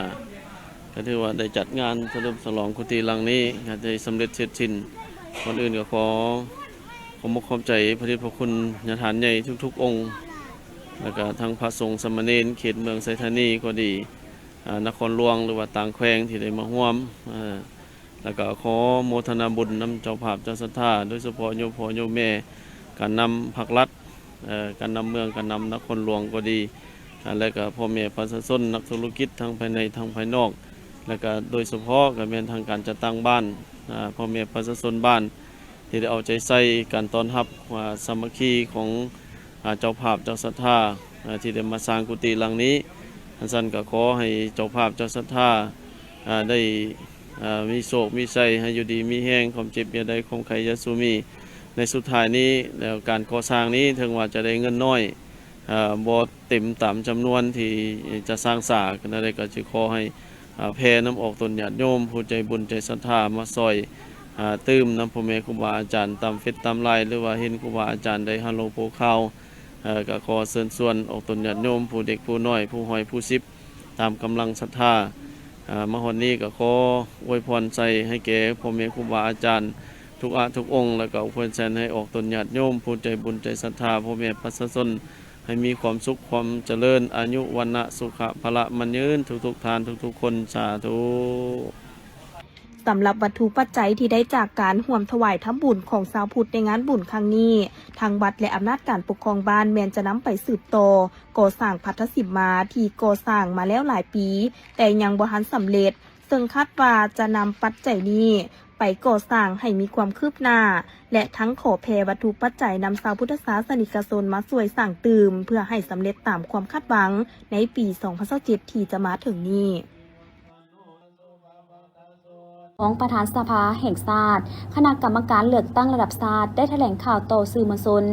ກໍຖືວ່າໄດ້ຈັດງານສະເຫຼີມສະຫຼອງກຸຕິຫຼັງນີ້ ກໍໄດ້ສຳເລັດເສັດສິ້ນ. ກ່ອນອື່ນກໍຂໍຂອບອົກຂອບໃຈພະເດດພະຄຸນຍາທ່ານໃຫຍ່ທຸກໆອົງ ແລ້ວກໍທັງພະສົງສາມະເນນເຂດເມືອງໄຊທານີກໍດີ, ອາ ນະຄອນຫຼວງ ຫຼືວ່າຕ່າງແຂວງທີ່ໄດ້ມາຮ່ວມ, ເອີ ແລ້ວກໍຂໍໂມທະນາບຸນນຳເຈົ້າພາບເຈົ້າສັດທາ, ໂດຍສະເພາະໂຍມພໍ່ໂຍມແມ່ ການນຳພັກລັດ, ເອີ ການນຳເມືອງ, ການນຳນະຄອນຫຼວງກໍດີ, ອາ ແລະກະພໍ່ແມ່ປະຊາຊົນ, ນັກທຸລະກິດທັງພາຍໃນທັງພາຍນອກ, ແລະກະໂດຍສະເພາະກະແມ່ນທາງການຈັດຕັ້ງບ້ານ, ອາ ພໍ່ແມ່ປະຊາຊົນບ້ານ ທີ່ໄດ້ເອົາໃຈໃສ່ການຕ້ອນຮັບ ອາ ສາມັກຄີຂອງ ອາ ເຈົ້າພາບເຈົ້າສັດທາ ອາ ທີ່ໄດ້ມາສ້າງກຸຕິຫຼັງນີ້. ອັນຊັ້ນກະຂໍໃຫ້ເຈົ້າພາບເຈົ້າສັດທາ ອາ ໄດ້ ອາ ມີໂຊກມີໄຊ, ໃຫ້ຢູ່ດີມີແຮງ, ຄວາມເຈັບຢ່າໄດ້, ຄວາມໄຂ້ຢ່າສູ່ມີ. ໃນສຸດທ້າຍນີ້ ແລ້ວການກໍ່ສ້າງນີ້ ເຖິງວ່າຈະໄດ້ເງິນໜ້ອຍ, ອາ ບໍ່ເຕັມຕາມຈຳນວນທີ່ຈະສ້າງສາ, ແນວໃດກໍຊິຂໍໃຫ້ ອາ ແຜ່ນຳອອກຕົນຍາດໂຍມ ຜູ້ໃຈບຸນໃຈສັດທາມາຊ່ອຍ ອາ ຕື່ມນຳພໍ່ແມ່ຄູບາອາຈານຕາມເຟສຕາມໄລນ໌ ຫຼືວ່າເຫັນຄູບາອາຈານໄດ້ຮັບໂລໂປຂ່າວ, ເອີ ກໍຂໍເຊີນຊວນອອກຕົນຍາດໂຍມ ຜູ້ເດັກຜູ້ນ້ອຍ ຜູ້ຮ້ອຍຜູ້ສິບ ຕາມກຳລັງສັດທາ. ອາ ມາຮອດນີ້ກໍຂໍອວຍພອນໃສ່ໃຫ້ແກ່ພໍ່ແມ່ຄູບາອາຈານທຸກອາ ທຸກອົງ, ແລ້ວກໍອວຍພອນໃສ່ໃຫ້ອອກຕົນຍາດໂຍມ ຜູ້ໃຈບຸນໃຈສັດທາ ພໍ່ແມ່ປະຊາຊົນ ໃຫ້ມີຄວາມສຸກຄວາມຈະເລີນ, ອາຍຸ ວັນນະ ສຸຂະ ພະລະ ໝັ້ນຍືນ ທຸກໆທ່ານ ທຸກໆຄົນ. ສາທຸ. ສຳລັບວັດຖຸປັດໄຈທີ່ໄດ້ຈາກການຮ່ວມຖວາຍທຳບຸນຂອງຊາວພຸດໃນງານບຸນຄັ້ງນີ້, ທາງວັດ ແລະ ອຳນາດການປົກຄອງບ້ານແມ່ນຈະນຳໄປສືບຕໍ່ກໍ່ສ້າງພັດທະສິມມາທີ່ກໍ່ສ້າງມາແລ້ວຫຼາຍປີ, ແຕ່ຍັງບໍ່ທັນສຳເລັດ, ເຊິ່ງຄາດວ່າຈະນຳປັດໄຈນີ້ ໄປກໍ່ສ້າງໃຫ້ມີຄວາມຄືບໜ້າ ແລະ ທັງຂໍແຜ່ວັດຖຸປັດໄຈນຳຊາວພຸດທະສາສະນິກະຊົນມາຊ່ວຍສ້າງຕື່ມ ເພື່ອໃຫ້ສຳເລັດຕາມຄວາມຄາດຫວັງໃນປີສອງພັນຊາວເຈັດທີ່ຈະມາເຖິງນີ້. ຮອງປະທານສະພາແຫ່ງຊາດ, ຄະນະກຳມະການເລືອກຕັ້ງລະດັບຊາດ ໄດ້ຖະແຫຼງຂ່າວຕໍ່ສື່ມວນຊົນ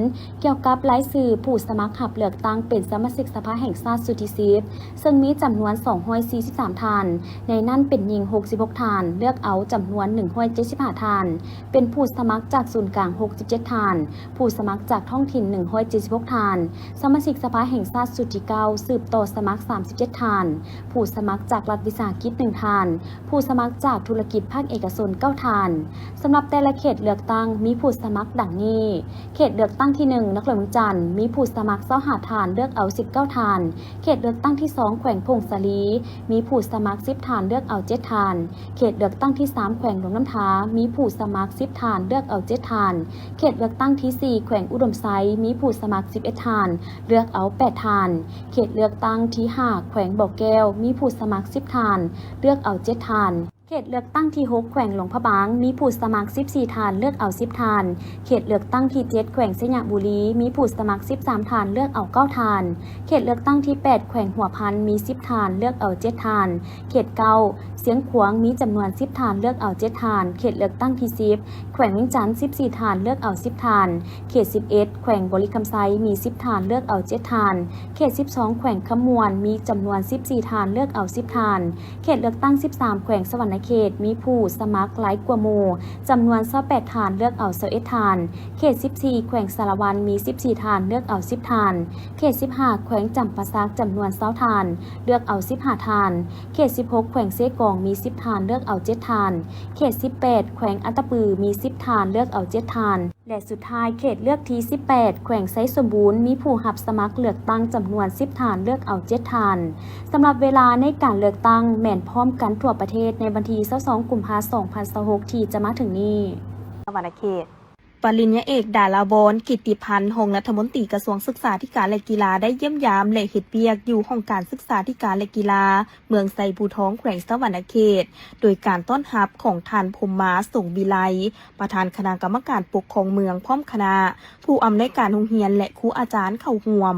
ກ່ຽວກັບລາຍຊື່ຜູ້ສະໝັກຮັບເລືອກຕັ້ງເປັນສະມາຊິກສະພາແຫ່ງຊາດຊຸດທີສິບ ເຊິ່ງມີຈຳນວນສອງຮ້ອຍສີ່ສິບສາມທ່ານ, ໃນນັ້ນເປັນຍິງຫົກສິບຫົກທ່ານ, ເລືອກເອົາຈຳນວນໜຶ່ງຮ້ອຍເຈັດສິບຫ້າທ່ານ, ເປັນຜູ້ສະໝັກຈາກສູນກາງຫົກສິບເຈັດທ່ານ, ຜູ້ສະໝັກຈາກທ້ອງຖິ່ນໜຶ່ງຮ້ອຍເຈັດສິບຫົກທ່ານ, ສະມາຊິກສະພາແຫ່ງຊາດຊຸດທີເກົ້າສືບຕໍ່ສະໝັກສາມສິບເຈັດທ່ານ, ຜູ້ສະໝັກຈາກລັດວິສາຫະກິດໜຶ່ງທ່ານ, ຜູ້ສະໝັກຈາກທຸລະກິດພາກເອກະຊົນເກົ້າທ່ານ. ສຳລັບແຕ່ລະເຂດເລືອກຕັ້ງມີຜູ້ສະໝັກດັ່ງນີ້: ເຂດເລືອກຕັ້ງທີໜຶ່ງ ນະຄອນຫຼວງວຽງຈັນ ມີຜູ້ສະໝັກຊາວຫ້າທ່ານ, ເລືອກເອົາສິບເກົ້າທ່ານ. ເຂດເລືອກຕັ້ງທີສອງ ແຂວງຜົ້ງສາລີ ມີຜູ້ສະໝັກສິບທ່ານ, ເລືອກເອົາເຈັດທ່ານ. ເຂດເລືອກຕັ້ງທີສາມ ແຂວງຫຼວງນ້ຳທາ ມີຜູ້ສະໝັກສິບທ່ານ, ເລືອກເອົາເຈັດທ່ານ. ເຂດເລືອກຕັ້ງທີສີ່ ແຂວງອຸດົມໄຊ ມີຜູ້ສະໝັກສິບເອັດທ່ານ, ເລືອກເອົາແປດທ່ານ. ເຂດເລືອກຕັ້ງທີຫ້າ ແຂວງບໍ່ແກ້ວ ມີຜູ້ສະໝັກສິບທ່ານ, ເລືອກເອົາເຈັດທ່ານ. ເຂດເລືອກຕັ້ງທີຫົກ ແຂວງຫຼວງພະບາງ ມີຜູ້ສະໝັກສິບສີ່ທ່ານ, ເລືອກເອົາສິບທ່ານ. ເຂດເລືອກຕັ້ງທີເຈັດ ແຂວງໄຊຍະບູລີ ມີຜູ້ສະໝັກສິບສາມທ່ານ, ເລືອກເອົາເກົ້າທ່ານ. ເຂດເລືອກຕັ້ງທີແປດ ແຂວງຫົວພັນ ມີສິບທ່ານ, ເລືອກເອົາເຈັດທ່ານ. ເຂດເກົ້າ ຊຽງຂວາງ ມີຈຳນວນສິບທ່ານ, ເລືອກເອົາເຈັດທ່ານ. ເຂດເລືອກຕັ້ງທີສິບ ແຂວງວຽງຈັນ ສິບສີ່ທ່ານ, ເລືອກເອົາສິບທ່ານ. ເຂດສິບເອັດ ແຂວງບໍລິຄຳໄຊ ມີສິບທ່ານ, ເລືອກເອົາເຈັດທ່ານ. ເຂດສິບສອງ ແຂວງຄຳມ່ວນ ມີຈຳນວນສິບສີ່ທ່ານ, ເລືອກເອົາສິບທ່ານ. ເຂດເລືອກຕັ້ງສິບສາມ ແຂວງສະຫວັນນະເຂດ ມີຜູ້ສະໝັກຫຼາຍກວ່າໝູ່ ຈຳນວນຊາວແປດທ່ານ, ເລືອກເອົາຊາວເອັດທ່ານ. ເຂດສິບສີ່ ແຂວງສາລະວັນ ມີສິບສີ່ທ່ານ, ເລືອກເອົາສິບທ່ານ. ເຂດສິບຫ້າ ແຂວງຈຳປາສັກ ຈຳນວນຊາວທ່ານ, ເລືອກເອົາສິບຫ້າທ່ານ. ເຂດສິບຫົກ ແຂວງເຊກອງ ມີສິບທ່ານ, ເລືອກເອົາເຈັດທ່ານ. ເຂດສິບແປດ ແຂວງອັດຕະປື ມີສິບທ່ານ, ເລືອກເອົາເຈັດທ່ານ. ແລະ ສຸດທ້າຍ ເຂດເລືອກທີສິບແປດ ແຂວງໄຊສົມບູນ ມີຜູ້ຮັບສະໝັກເລືອກຕັ້ງຈຳນວນສິບທ່ານ, ເລືອກເອົາເຈັດທ່ານ. ສຳລັບເວລາໃນການເລືອກຕັ້ງແມ່ນພ້ອມກັນທົ່ວປະເທດໃນວັນທີຊາວສອງ ກຸມພາ ສອງພັນຊາວຫົກ ທີ່ຈະມາເຖິງນີ້. ສະຫວັນນະເຂດ. ປະລິນຍາເອກ ດາລາວອນ ກິດຕິພັນ ຮອງລັດຖະມົນຕີກະຊວງສຶກສາທິການ ແລະ ກິລາ ໄດ້ຢ້ຽມຢາມ ແລະ ເຮັດວຽກຢູ່ຫ້ອງການສຶກສາທິການ ແລະ ກິລາ ເມືອງໄຊພູທອງ ແຂວງສະຫວັນນະເຂດ ໂດຍການຕ້ອນຮັບຂອງທ່ານ ພົມມາ ສົງວິໄລ ປະທານຄະນະກຳມະການປົກຄອງເມືອງ ພ້ອມຄະນະ ຜູ້ອຳນວຍການໂຮງຮຽນ ແລະ ຄູອາຈານເຂົ້າຮ່ວມ.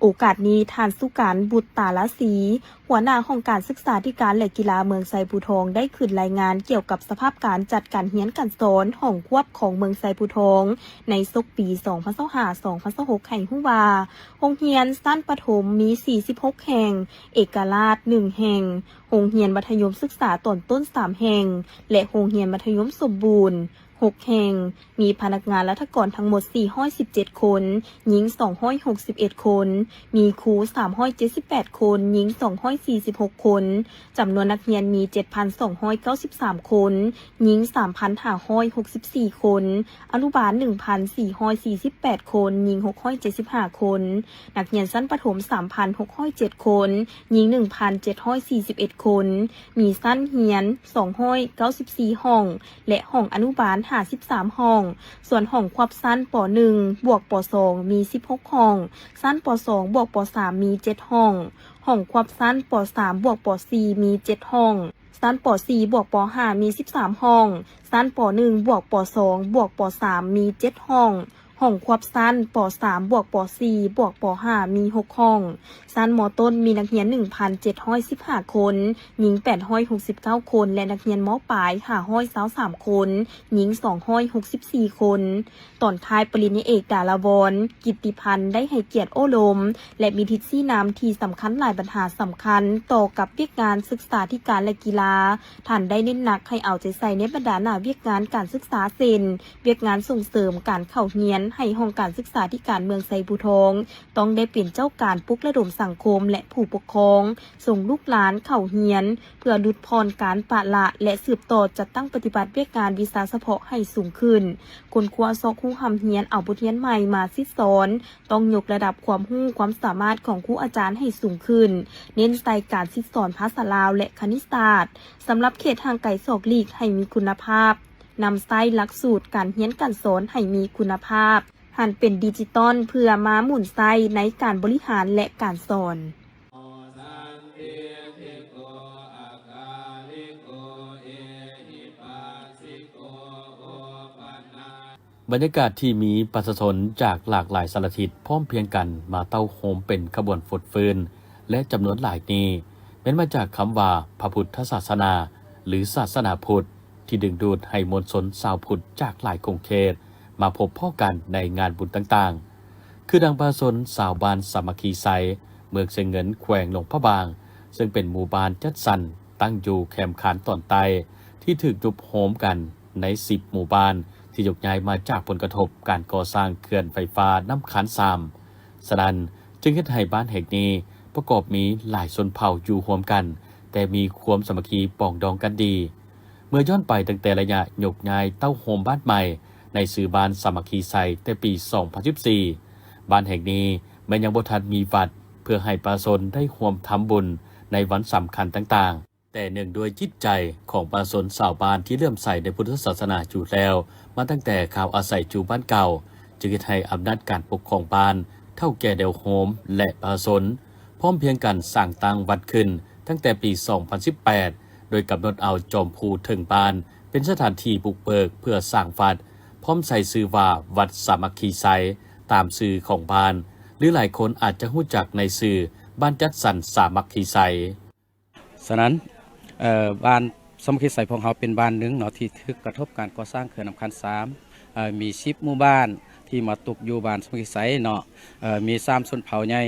ໂອກາດນີ້ ທ່ານ ສຸການ ບຸດຕາລາສີ ຫົວໜ້າຫ້ອງການສຶກສາທິການ ແລະ ກິລາເມືອງໄຊພູທອງ ໄດ້ຂຶ້ນລາຍງານກ່ຽວກັບສະພາບການຈັດການຮຽນການສອນຫ້ອງຄວບຂອງເມືອງໄຊພູທອງ ໃນສົກປີສອງພັນຊາວຫ້າ ສອງພັນຊາວຫົກ ໃຫ້ຮູ້ວ່າ ໂຮງຮຽນຊັ້ນປະຖົມມີສີ່ສິບຫົກແຫ່ງ, ເອກະລາດໜຶ່ງແຫ່ງ, ໂຮງຮຽນມັດທະຍົມສຶກສາຕອນຕົ້ນສາມແຫ່ງ ແລະ ໂຮງຮຽນມັດທະຍົມສົມບູນ ຫົກແຫ່ງ, ມີພະນັກງານລັດຖະກອນທັງໝົດສີ່ຮ້ອຍສິບເຈັດຄົນ, ຍິງສອງຮ້ອຍຫົກສິບເອັດຄົນ, ມີຄູສາມຮ້ອຍເຈັດສິບແປດຄົນ, ຍິງສອງຮ້ອຍສີ່ສິບຫົກຄົນ, ຈຳນວນນັກຮຽນມີເຈັດພັນສອງຮ້ອຍເກົ້າສິບສາມຄົນ, ຍິງສາມພັນຫ້າຮ້ອຍຫົກສິບສີ່ຄົນ, ອະນຸບານໜຶ່ງພັນສີ່ຮ້ອຍສີ່ສິບແປດຄົນ, ຍິງຫົກຮ້ອຍເຈັດສິບຫ້າຄົນ, ນັກຮຽນຊັ້ນປະຖົມສາມພັນຫົກຮ້ອຍເຈັດຄົນ, ຍິງໜຶ່ງພັນເຈັດຮ້ອຍສີ່ສິບເອັດຄົນ, ມີຊັ້ນຮຽນສອງຮ້ອຍເກົ້າສິບສີ່ຫ້ອງ ແລະ ຫ້ອງອະນຸບານຫ້າສິບສາມຫ້ອງ, ສ່ວນຫ້ອງຄວບຊັ້ນ ປໍໜຶ່ງ ບວກ ປໍສອງ ມີສິບຫົກຫ້ອງ, ຊັ້ນ ປໍສອງ ບວກ ປໍສາມ ມີເຈັດຫ້ອງ, ຫ້ອງຄວບຊັ້ນ ປໍສາມ ບວກ ປໍສີ່ ມີເຈັດຫ້ອງ, ຊັ້ນ ປໍສີ່ ບວກ ປໍຫ້າ ມີສິບສາມຫ້ອງ, ຊັ້ນ ປໍໜຶ່ງ ບວກ ປໍສອງ ບວກ ປໍສາມ ມີເຈັດຫ້ອງ, ຫ້ອງຄວບຊັ້ນ ປໍສາມ ບວກ ປໍສີ່ ບວກ ປໍຫ້າ ມີຫົກຫ້ອງ. ຊັ້ນ ມ.ຕົ້ນ ມີນັກຮຽນໜຶ່ງພັນເຈັດຮ້ອຍສິບຫ້າຄົນ, ຍິງແປດຮ້ອຍຫົກສິບເກົ້າຄົນ ແລະ ນັກຮຽນ ມ.ປາຍ ຫ້າຮ້ອຍຊາວສາມຄົນ, ຍິງສອງຮ້ອຍຫົກສິບສີ່ຄົນ. ຕອນທ້າຍ ປະລິນຍາເອກ ດາລາວອນ ກິດຕິພັນ ໄດ້ໃຫ້ກຽດໂອ້ລົມ ແລະ ມີທິດຊີ້ນຳທີ່ສຳຄັນຫຼາຍບັນຫາສຳຄັນຕໍ່ກັບວຽກງານສຶກສາທິການ ແລະ ກິລາ. ທ່ານໄດ້ເນັ້ນໜັກໃຫ້ເອົາໃຈໃສ່ໃນບັນດາໜ້າວຽກງານການສຶກສາ ເຊັ່ນ ວຽກງານສົ່ງເສີມການເຂົ້າຮຽນ ໃຫ້ຫ້ອງການສຶກສາທິການເມືອງໄຊພູທອງ ຕ້ອງໄດ້ເປັນເຈົ້າການປຸກລະດົມສັງຄົມ ແລະ ຜູ້ປົກຄອງ ສົ່ງລູກຫຼານເຂົ້າຮຽນ ເພື່ອຫຼຸດຜ່ອນການປະລະ ແລະ ສືບຕໍ່ຈັດຕັ້ງປະຕິບັດວຽກງານວິຊາສະເພາະໃຫ້ສູງຂຶ້ນ, ຄົ້ນຄວ້າຊອກຮູ້ຮ່ຳຮຽນເອົາບົດຮຽນໃໝ່ມາສິດສອນ, ຕ້ອງຍົກລະດັບຄວາມຮູ້ຄວາມສາມາດຂອງຄູອາຈານໃຫ້ສູງຂຶ້ນ, ເນັ້ນໃສ່ການສິດສອນພາສາລາວ ແລະ ຄະນິດສາດ. ສຳລັບເຂດຫ່າງໄກສອກຫຼີກໃຫ້ມີຄຸນນະພາບ, ນຳໃຊ້ຫຼັກສູດການຮຽນການສອນໃຫ້ມີຄຸນນະພາບ, ຫັນເປັນດິຈິຕອນເພື່ອມາໝູນໃຊ້ໃນການບໍລິຫານ ແລະ ການສອນ. ບັນຍາກາດທີ່ມີປະຊາຊົນຈາກຫຼາກຫຼາຍສາລະທິດພ້ອມພຽງກັນມາເຕົ້າໂຮມເປັນຂະບວນຟົດຟື້ນ ແລະ ຈຳນວນຫຼາຍນີ້ ແມ່ນມາຈາກຄຳວ່າພະພຸດທະສາສະໜາ ຫຼື ສາສະໜາພຸດ ທີ່ດຶງດູດໃຫ້ມວນຊົນຊາວພຸດຈາກຫຼາຍຂົງເຂດມາພົບພໍ້ກັນໃນງານບຸນຕ່າງໆ. ຄືດັ່ງປະຊາຊົນຊາວບ້ານສາມັກຄີໄຊ ເມືອງຊຽງເງິນ ແຂວງຫຼວງພະບາງ, ເຊິ່ງເປັນໝູ່ບ້ານຈັດສັນຕັ້ງຢູ່ແຄມຄານຕອນໃຕ້ ທີ່ຖືກຍຸບໂຮມກັນໃນສິບໝູ່ບ້ານ ທີ່ຍົກຍ້າຍມາຈາກຜົນກະທົບການກໍ່ສ້າງເຂື່ອນໄຟຟ້ານ້ຳຄານສາມ. ສະນັ້ນ, ຈຶ່ງເຮັດໃຫ້ບ້ານແຫ່ງນີ້ປະກອບມີຫຼາຍຊົນເຜົ່າຢູ່ຮ່ວມກັນ, ແຕ່ມີຄວາມສາມັກຄີປອງດອງກັນດີ. ເມື່ອຍ້ອນໄປຕັ້ງແຕ່ໄລຍະຍົກຍ້າຍເຕົ້າໂຮມບ້ານໃໝ່ໃນຊື່ບ້ານສາມັກຄີໄຊແຕ່ປີສອງພັນສິບສີ່, ບ້ານແຫ່ງນີ້ແມ່ນຍັງບໍ່ທັນມີວັດເພື່ອໃຫ້ປະຊາຊົນໄດ້ຮ່ວມທຳບຸນໃນວັນສຳຄັນຕ່າງໆ. ແຕ່ເນື່ອງດ້ວຍຈິດໃຈຂອງປະຊາຊົນຊາວບ້ານທີ່ເຫຼື້ອມໃສໃນພຸດທະສາສະໜາຢູ່ແລ້ວມາຕັ້ງແຕ່ຄາວອາໄສຢູ່ບ້ານເກົ່າ, ຈຶ່ງເຮັດໃຫ້ອຳນາດການປົກຄອງບ້ານ, ເຖົ້າແກ່ແນວໂຮມ ແລະ ປະຊາຊົນ ພ້ອມພຽງກັນສ້າງຕັ້ງວັດຂຶ້ນຕັ້ງແຕ່ປີສອງພັນສິບແປດ ໂດຍກຳນົດເອົາຈອມພູເທິງບ້ານເປັນສະຖານທີ່ບຸກເບີກເພື່ອສ້າງວັດ, ພ້ອມໃສ່ຊື່ວ່າວັດສາມັກຄີໄຊ ຕາມຊື່ຂອງບ້ານ ຫຼື ຫຼາຍຄົນອາດຈະຮູ້ຈັກໃນຊື່ບ້ານຈັດສັນສາມັກຄີໄຊ. ສະນັ້ນ, ເອີ, ບ້ານສາມັກຄີໄຊຂອງເຮົາເປັນບ້ານໜຶ່ງເນາະ ທີ່ຖືກກະທົບການກໍ່ສ້າງເຂື່ອນນ້ຳຄານສາມ, ເອີ, ມີສິບໝູ່ບ້ານທີ່ມາຕົກຢູ່ບ້ານສາມັກຄີໄຊເນາະ, ເອີ, ມີສາມຊົນເຜົ່າໃຫຍ່.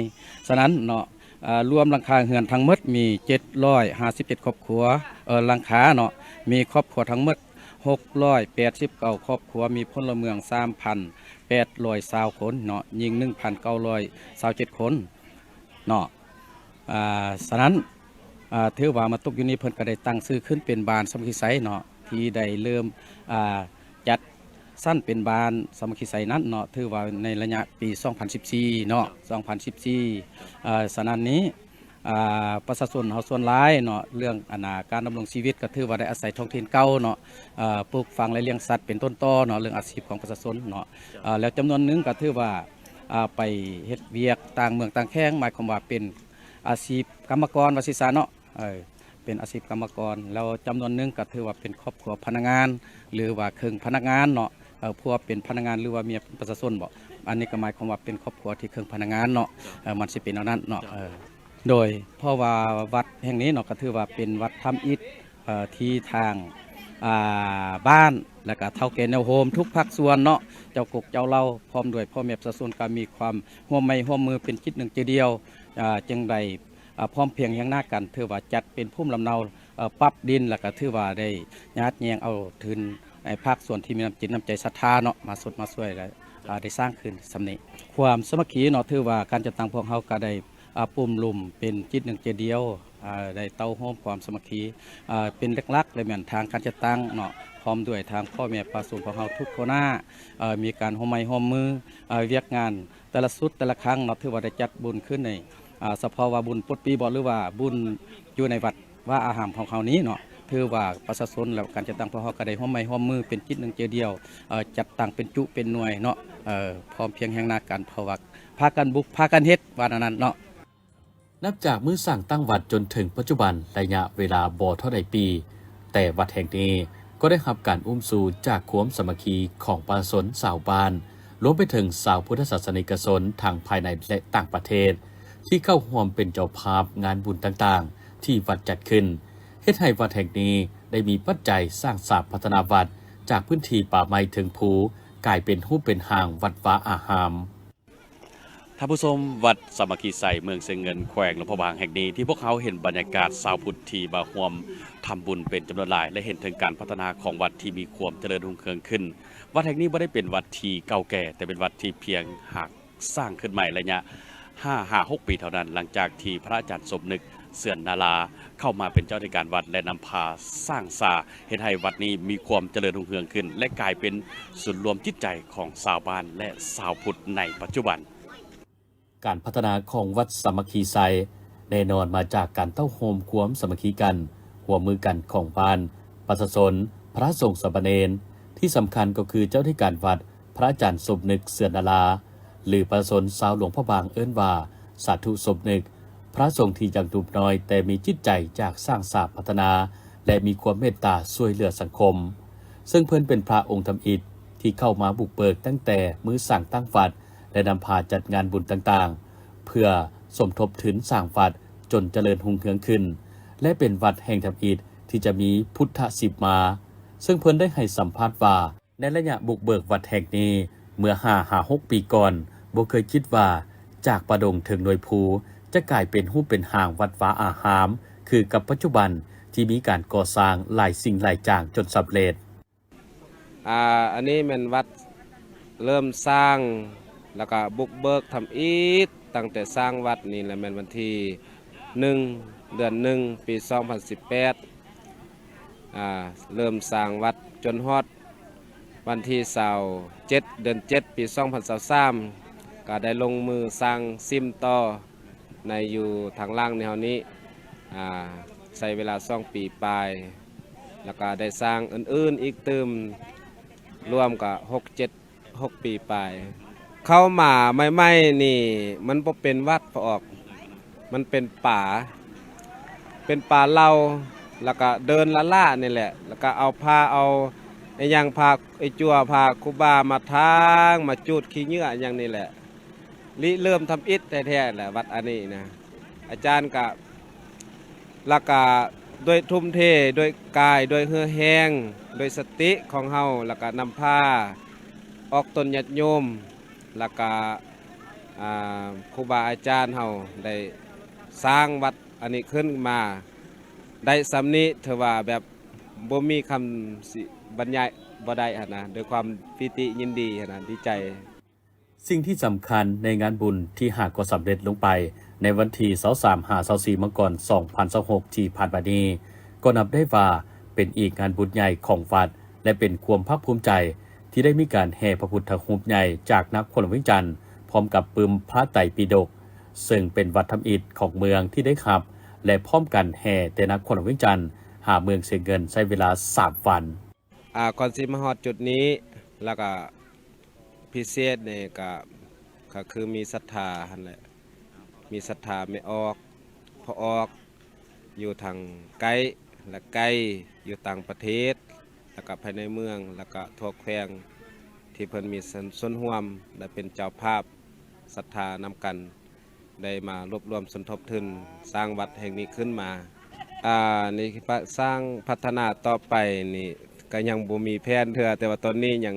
ສະນັ້ນເນາະ, ເອີ, ລວມຫຼັງຄາເຮືອນທັງໝົດມີເຈັດຮ້ອຍຫ້າສິບເຈັດຄອບຄົວ, ເອີ, ຫຼັງຄາເນາະ, ມີຄອບຄົວທັງໝົດຫົກຮ້ອຍແປດສິບເກົ້າຄອບຄົວ, ມີພົນລະເມືອງສາມພັນແປດຮ້ອຍຊາວຄົນເນາະ, ຍິງໜຶ່ງພັນເກົ້າຮ້ອຍຊາວເຈັດຄົນເນາະ. ອ່າ ສະນັ້ນ ອ່າ ຖືວ່າມາຕົກຢູ່ນີ້ ເພິ່ນກໍໄດ້ຕັ້ງຊື່ຂຶ້ນເປັນບ້ານສາມັກຄີໄຊເນາະ ທີ່ໄດ້ເລີ່ມ ອ່າ ຈັດສັນເປັນບ້ານສາມັກຄີໄຊນັ້ນເນາະ ຖືວ່າໃນໄລຍະປີສອງພັນສິບສີ່ເນາະ ສອງພັນສິບສີ່ ເອີ ສະນັ້ນນີ້ ອ່າ ປະຊາຊົນເຮົາສ່ວນຫຼາຍເນາະ ເລື່ອງ ອັນນ່າ ການດຳລົງຊີວິດກໍຖືວ່າໄດ້ອາໄສທ້ອງຖິ່ນເກົ່າເນາະ ເອີ ປູກຝັງ ແລະ ລ້ຽງສັດເປັນຕົ້ນຕໍເນາະ ເລື່ອງອາຊີບຂອງປະຊາຊົນເນາະ ເອີ ແລ້ວຈຳນວນໜຶ່ງກໍຖືວ່າ ອ່າ ໄປເຮັດວຽກຕ່າງເມືອງຕ່າງແຂວງ ໝາຍຄວາມວ່າເປັນອາຊີບກຳມະກອນວ່າຊີ້ຊະເນາະ ເອີ ເປັນອາຊີບກຳມະກອນ ແລ້ວຈຳນວນໜຶ່ງກໍຖືວ່າເປັນຄອບຄົວພະນັກງານ ຫຼືວ່າເຄິ່ງພະນັກງານເນາະ ເອີ ຜົວເປັນພະນັກງານ ຫຼືວ່າເມຍເປັນປະຊາຊົນບໍ ອ ອັນນີ້ກໍໝາຍຄວາມວ່າເປັນຄອບຄົວທີ່ເຄິ່ງພະນັກງານເນາະ. ເຈົ້າ. ເອີ ມັນຊິເປັນແນວນັ້ນເນາະ. ເຈົ້າ. ເອີ ໂດຍ ເພາະວ່າວັດແຫ່ງນີ້ເນາະ ກໍຖືວ່າເປັນວັດທຳອິດ ເອີ ທີ່ທາງ ອ່າ ບ້ານ ແລະກະເຖົ້າແກ່ແນວໂຮມທຸກພາກສ່ວນເນາະ ເຈົ້າກົກເຈົ້າເຫຼົ່າ ພ້ອມດ້ວຍພໍ່ແມ່ປະຊາຊົນ ກໍມີຄວາມຮ່ວມໄມ້ຮ່ວມມືເປັນຈິດໜຶ່ງໃຈດຽວ ອ່າ ຈຶ່ງໄດ້ ອ່າ ພ້ອມພຽງຮຽງໜ້າກັນ ຖືວ່າຈັດເປັນພູມລຳເນົາ ເອີ ປັບດິນ ແລ້ວກໍຖືວ່າໄດ້ຍາດແຍງເອົາທຶນໃຫ້ພາກສ່ວນທີ່ມີນ້ຳຈິດນ້ຳໃຈສັດທາເນາະ ມາສົດມາຊ່ວຍ ແລະ ອ່າ ໄດ້ສ້າງຂຶ້ນສ່ຳນີ້. ຄວາມສາມັກຄີເນາະ ຖືວ່າການຈັດຕັ້ງພວກເຮົາກໍໄດ້ ອ່າ ປຸ້ມລຸມເປັນຈິດໜຶ່ງໃຈດຽວ ອ່າ ໄດ້ເຕົ້າໂຮມຄວາມສາມັກຄີ ອ່າ ເປັນຫຼັກໆ ແລະ ແມ່ນທາງການຈັດຕັ້ງເນາະ ພ້ອມດ້ວຍທາງພໍ່ແມ່ປະຊາຊົນພວກເຮົາທຸກຄົນນະ ເອີ ມີການຮ່ວມໄມ້ຮ່ວມມື ເອີ ວຽກງານແຕ່ລະຊຸດແຕ່ລະຄັ້ງເນາະ ຖືວ່າໄດ້ຈັດບຸນຂຶ້ນໃນ ອ່າ ສະເພາະວ່າບຸນປົດປີບໍ ຫຼືວ່າບຸນຢູ່ໃນວັດວາອາຮາມຂອງເຮົານີ້ເນາະ ຖືວ່າປະຊາຊົນ ແລະ ການຈັດຕັ້ງພວກເຮົາກໍໄດ້ຮ່ວມໄມ້ຮ່ວມມືເປັນຈິດໜຶ່ງໃຈດຽວ ເອີ ຈັດຕັ້ງເປັນຈຸເປັນໜ່ວຍເນາະ ເອີ ພ້ອມພຽງແຮງໜ້າກັນ ເພາະວ່າພາກັນບຸກພາກັນເຮັດ ວ່າແນວນັ້ນເນາະ. ນັບຈາກມື້ສ້າງຕັ້ງວັດຈົນເຖິງປັດຈຸບັນ ໄລຍະເວລາບໍ່ເທົ່າໃດປີ, ແຕ່ວັດແຫ່ງນີ້ກໍໄດ້ຮັບການອຸ້ມຊູຈາກຄວາມສາມັກຄີຂອງປະຊາຊົນຊາວບ້ານ, ລວມໄປເຖິງຊາວພຸດທະສາສະນິກະຊົນທັງພາຍໃນ ແລະ ຕ່າງປະເທດ ທີ່ເຂົ້າຮ່ວມເປັນເຈົ້າພາບງານບຸນຕ່າງໆ ທີ່ວັດຈັດຂຶ້ນ, ເຮັດໃຫ້ວັດແຫ່ງນີ້ໄດ້ມີປັດໄຈສ້າງສາພັດທະນາວັດ ຈາກພື້ນທີ່ປ່າໄມ້ເທິງພູ ກາຍເປັນຮູບເປັນຮ່າງວັດວາອາຮາມ. ທ່ານຜູ້ຊົມ, ວັດສາມັກຄີໄຊ ເມືອງຊຽງເງິນ ແຂວງຫຼວງພະບາງແຫ່ງນີ້ ທີ່ພວກເຮົາເຫັນບັນຍາກາດຊາວພຸດທີ່ມາຮ່ວມທຳບຸນເປັນຈຳນວນຫຼາຍ ແລະ ເຫັນເຖິງການພັດທະນາຂອງວັດທີ່ມີຄວາມຈະເລີນຮຸ່ງເຮືອງຂຶ້ນ. ວັດແຫ່ງນີ້ບໍ່ໄດ້ເປັນວັດທີ່ເກົ່າແກ່, ແຕ່ເປັນວັດທີ່ພຽງຫາກສ້າງຂຶ້ນໃໝ່ໄລຍະຫ້າຫາຫົກປີເທົ່ານັ້ນ, ຫຼັງຈາກທີ່ພະອາຈານສົມນຶກ ເສນນາລາ ເຂົ້າມາເປັນເຈົ້າອະທິການວັດ ແລະ ນຳພາສ້າງສາ ເຮັດໃຫ້ວັດນີ້ມີຄວາມຈະເລີນຮຸ່ງເຮືອງຂຶ້ນ ແລະ ກາຍເປັນສູນລວມຈິດໃຈຂອງຊາວບ້ານ ແລະ ຊາວພຸດໃນປັດຈຸບັນ. ການພັດທະນາຂອງວັດສາມັກຄີໄຊ ແນ່ນອນມາຈາກການເຕົ້າໂຮມຄວາມສາມັກຄີກັນ, ຮ່ວມມືກັນຂອງບ້ານ, ປະຊາຊົນ, ພະສົງສາມະເນນ, ທີ່ສຳຄັນກໍຄືເຈົ້າອະທິການວັດ ພະອາຈານສົມນຶກ ເສນນາລາ ຫຼື ປະຊາຊົນຊາວຫຼວງພະບາງເອີ້ນວ່າ ສາທຸສົມນຶກ, ພະສົງທີ່ຍັງໜຸ່ມນ້ອຍແຕ່ມີຈິດໃຈຢາກສ້າງສາພັດທະນາ ແລະ ມີຄວາມເມດຕາຊ່ວຍເຫຼືອສັງຄົມ, ເຊິ່ງເພິ່ນເປັນພະອົງທຳອິດທີ່ເຂົ້າມາບຸກເບີກຕັ້ງແຕ່ມື້ສ້າງຕັ້ງວັດ ແລະ ນຳພາຈັດງານບຸນຕ່າງໆ ເພື່ອສົມທົບທຶນສ້າງວັດຈົນຈະເລີນຮຸ່ງເຮືອງຂຶ້ນ ແລະ ເປັນວັດແຫ່ງທຳອິດທີ່ຈະມີພຸດທະສິມມາ, ເຊິ່ງເພິ່ນໄດ້ໃຫ້ສຳພາດວ່າ ໃນໄລຍະບຸກເບີກວັດແຫ່ງນີ້ ເມື່ອຫ້າຫາຫົກປີກ່ອນ ບໍ່ເຄີຍຄິດວ່າຈາກປ່າດົງເທິງໜ່ວຍພູ ຈະກາຍເປັນຮູບເປັນຮ່າງວັດວາອາຮາມ ຄືກັບປັດຈຸບັນທີ່ມີການກໍ່ສ້າງຫຼາຍສິ່ງຫຼາຍຢ່າງຈົນສຳເລັດ. ອ່າ ອັນນີ້ແມ່ນວັດເລີ່ມສ້າງ ແລ້ວກະບຸກເບີກທຳອິດ ຕັ້ງແຕ່ສ້າງວັດນີ້ແຫຼະ ແມ່ນວັນທີໜຶ່ງ ເດືອນໜຶ່ງ ປີສອງພັນສິບແປດ ອ່າ ເລີ່ມສ້າງວັດຈົນຮອດວັນທີຊາວເຈັດ ເດືອນເຈັດ ປີສອງພັນຊາວສາມ ກະໄດ້ລົງມືສ້າງຊິມຕໍ່ໃນຢູ່ທາງຫຼັງແນວນີ້ ອ່າ ໃຊ້ເວລາສອງປີປາຍ ແລ້ວກະໄດ້ສ້າງອື່ນໆອີກຕື່ມ ລວມກະຫົກເຈັດ ຫົກປີປາຍ. ເຂົ້າມາໃໝ່ໆນີ້ ມັນບໍ່ເປັນວັດ ພະອອກ ມັນເປັນປ່າ ເປັນປ່າເຫຼົ່າ ແລ້ວກະເດີນລ້າໆນີ້ແຫຼະ ແລ້ວກະເອົາຜ້າ ເອົາອີ່ຫຍັງ ຜ້າໄອ້ຈົວ ຜ້າຄູບາມາທາງ ມາຈູດຂີ້ເຫຍື້ອຫຍັງນີ້ແຫຼະ ລິເລີ່ມທຳອິດແທ້ໆແຫຼະ ວັດອັນນີ້ນະ ອາຈານກະ ແລ້ວກະດ້ວຍທຸ່ມເທ ດ້ວຍກາຍ ດ້ວຍເຫື່ອແຮງ ດ້ວຍສະຕິຂອງເຮົາ ແລ້ວກະນຳພາອອກຕົນຍາດໂຍມ ແລ້ວກະ ອ່າ ຄູບາອາຈານເຮົາໄດ້ສ້າງວັດອັນນີ້ຂຶ້ນມາໄດ້ສ່ຳນີ້ ຖືວ່າແບບບໍ່ມີຄຳຊິບັນຍາຍບໍ່ໄດ້ຫັ້ນນະ ດ້ວຍຄວາມປີຕິຍິນດີຫັ້ນນະ ດີໃຈ. ສິ່ງທີ່ສຳຄັນໃນງານບຸນທີ່ຫາກໍສຳເລັດລົງໄປໃນວັນທີຊາວສາມຫາຊາວສີ່ ມັງກອນ ສອງພັນຊາວຫົກ ທີ່ຜ່ານມານີ້ ກໍນັບໄດ້ວ່າເປັນອີກງານບຸນໃຫຍ່ຂອງວັດ ແລະ ເປັນຄວາມພາກພູມໃຈທີ່ໄດ້ມີການແຫ່ພະພຸດທະຮູບໃຫຍ່ຈາກນະຄອນຫຼວງວຽງຈັນ ພ້ອມກັບປຶ້ມພະໄຕປິດົກ ເຊິ່ງເປັນວັດທຳອິດຂອງເມືອງທີ່ໄດ້ຮັບ ແລະ ພ້ອມກັນແຫ່ແຕ່ນະຄອນຫຼວງວຽງຈັນຫາເມືອງຊຽງເງິນ ໃຊ້ເວລາສາມວັນ. ອ່າ ກ່ອນຊິມາຮອດຈຸດນີ້ ແລ້ວກະພິເສດນີ້ກະ ກະຄືມີສັດທາຫັ້ນແຫຼະ ມີສັດທາແມ່ອອກ ພໍ່ອອກ ຢູ່ທາງໃກ້ ແລະ ໄກ ຢູ່ຕ່າງປະເທດ ແລ້ວກະພາຍໃນເມືອງ ແລ້ວກະທົ່ວແຂວງ ທີ່ເພິ່ນມີສ່ວນ ສ່ວນຮ່ວມ ແລະ ເປັນເຈົ້າພາບສັດທານຳກັນ ໄດ້ມາລວບລວມສົມທົບທຶນສ້າງວັດແຫ່ງນີ້ຂຶ້ນມາ. ອ່າ ໃນປະ ສ້າງພັດທະນາຕໍ່ໄປນີ້ ກໍຍັງບໍ່ມີແຜນເທື່ອ, ແຕ່ວ່າຕອນນີ້ຍັງ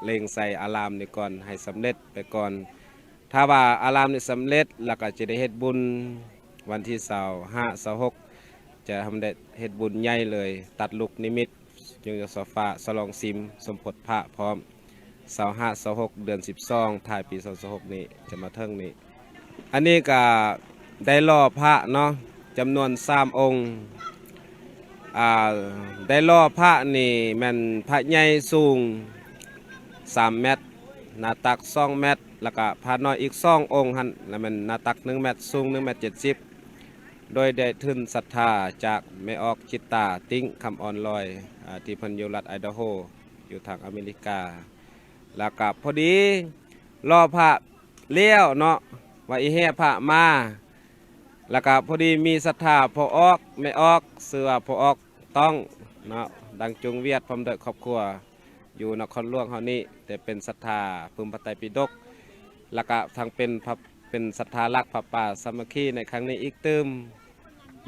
ເລັ່ງໃສ່ອາລາມນີ້ກ່ອນ ໃຫ້ສຳເລັດໄປກ່ອນ. ຖ້າວ່າອາລາມນີ້ສຳເລັດ ແລ້ວກໍຈະໄດ້ເຮັດບຸນວັນທີຊາວຫ້າ ຊາວຫົກ ຈະທຳໄດ້ເຮັດບຸນໃຫຍ່ເລີຍ ຕັດລູກນິມິດ ຍກໂສຟາ ສະຫຼອງສິມສົມໂພດພະພ້ອມ ຊາວຫ້າ ຊາວຫົກ ເດືອນສິບສອງ ທ້າຍປີສອງພັນຊາວຫົກນີ້ຈະມາເຖິງນີ້. ອັນນີ້ກໍໄດ້ຫຼໍ່ພະເນາະ ຈຳນວນສາມອົງ. ອ່າ ໄດ້ຫຼໍ່ພະນີ້ແມ່ນພະໃຫຍ່ສູງສາມແມັດ ໜ້າຕັກສອງແມັດ ແລ້ວກະພະນ້ອຍອີກສອງອົງຫັ້ນ ລະແມ່ນໜ້າຕັກໜຶ່ງແມັດ ສູງໜຶ່ງແມັດເຈັດສິບ ໂດຍໄດ້ທຶນສັດທາຈາກແມ່ອອກຈິດຕາ ຕິ້ງຄຳອ່ອນລອຍ ອາ ທີ່ເພິ່ນຢູ່ລັດໄອດາໂຮ ຢູ່ທາງອາເມລິກາ. ແລ້ວກະພໍດີຫຼໍ່ພະແລ້ວເນາະ ວ່າອີແຫ່ພະມາ ແລ້ວກະພໍດີມີສັດທາພໍ່ອອກ ແມ່ອອກ ຊື່ວ່າພໍ່ອອກຕ້ອງເນາະ ດັງຈຸງວຽດ ພ້ອມດ້ວຍຄອບຄົວ ຢູ່ນະຄອນຫຼວງເຮົານີ້ ແຕ່ເປັນສັດທາປຶ້ມພະໄຕປິດົກ ແລ້ວກະທັງເປັນພະ ເປັນສັດທາລັກພະປ່າສາມັກຄີໃນຄັ້ງນີ້ອີກຕື່ມ.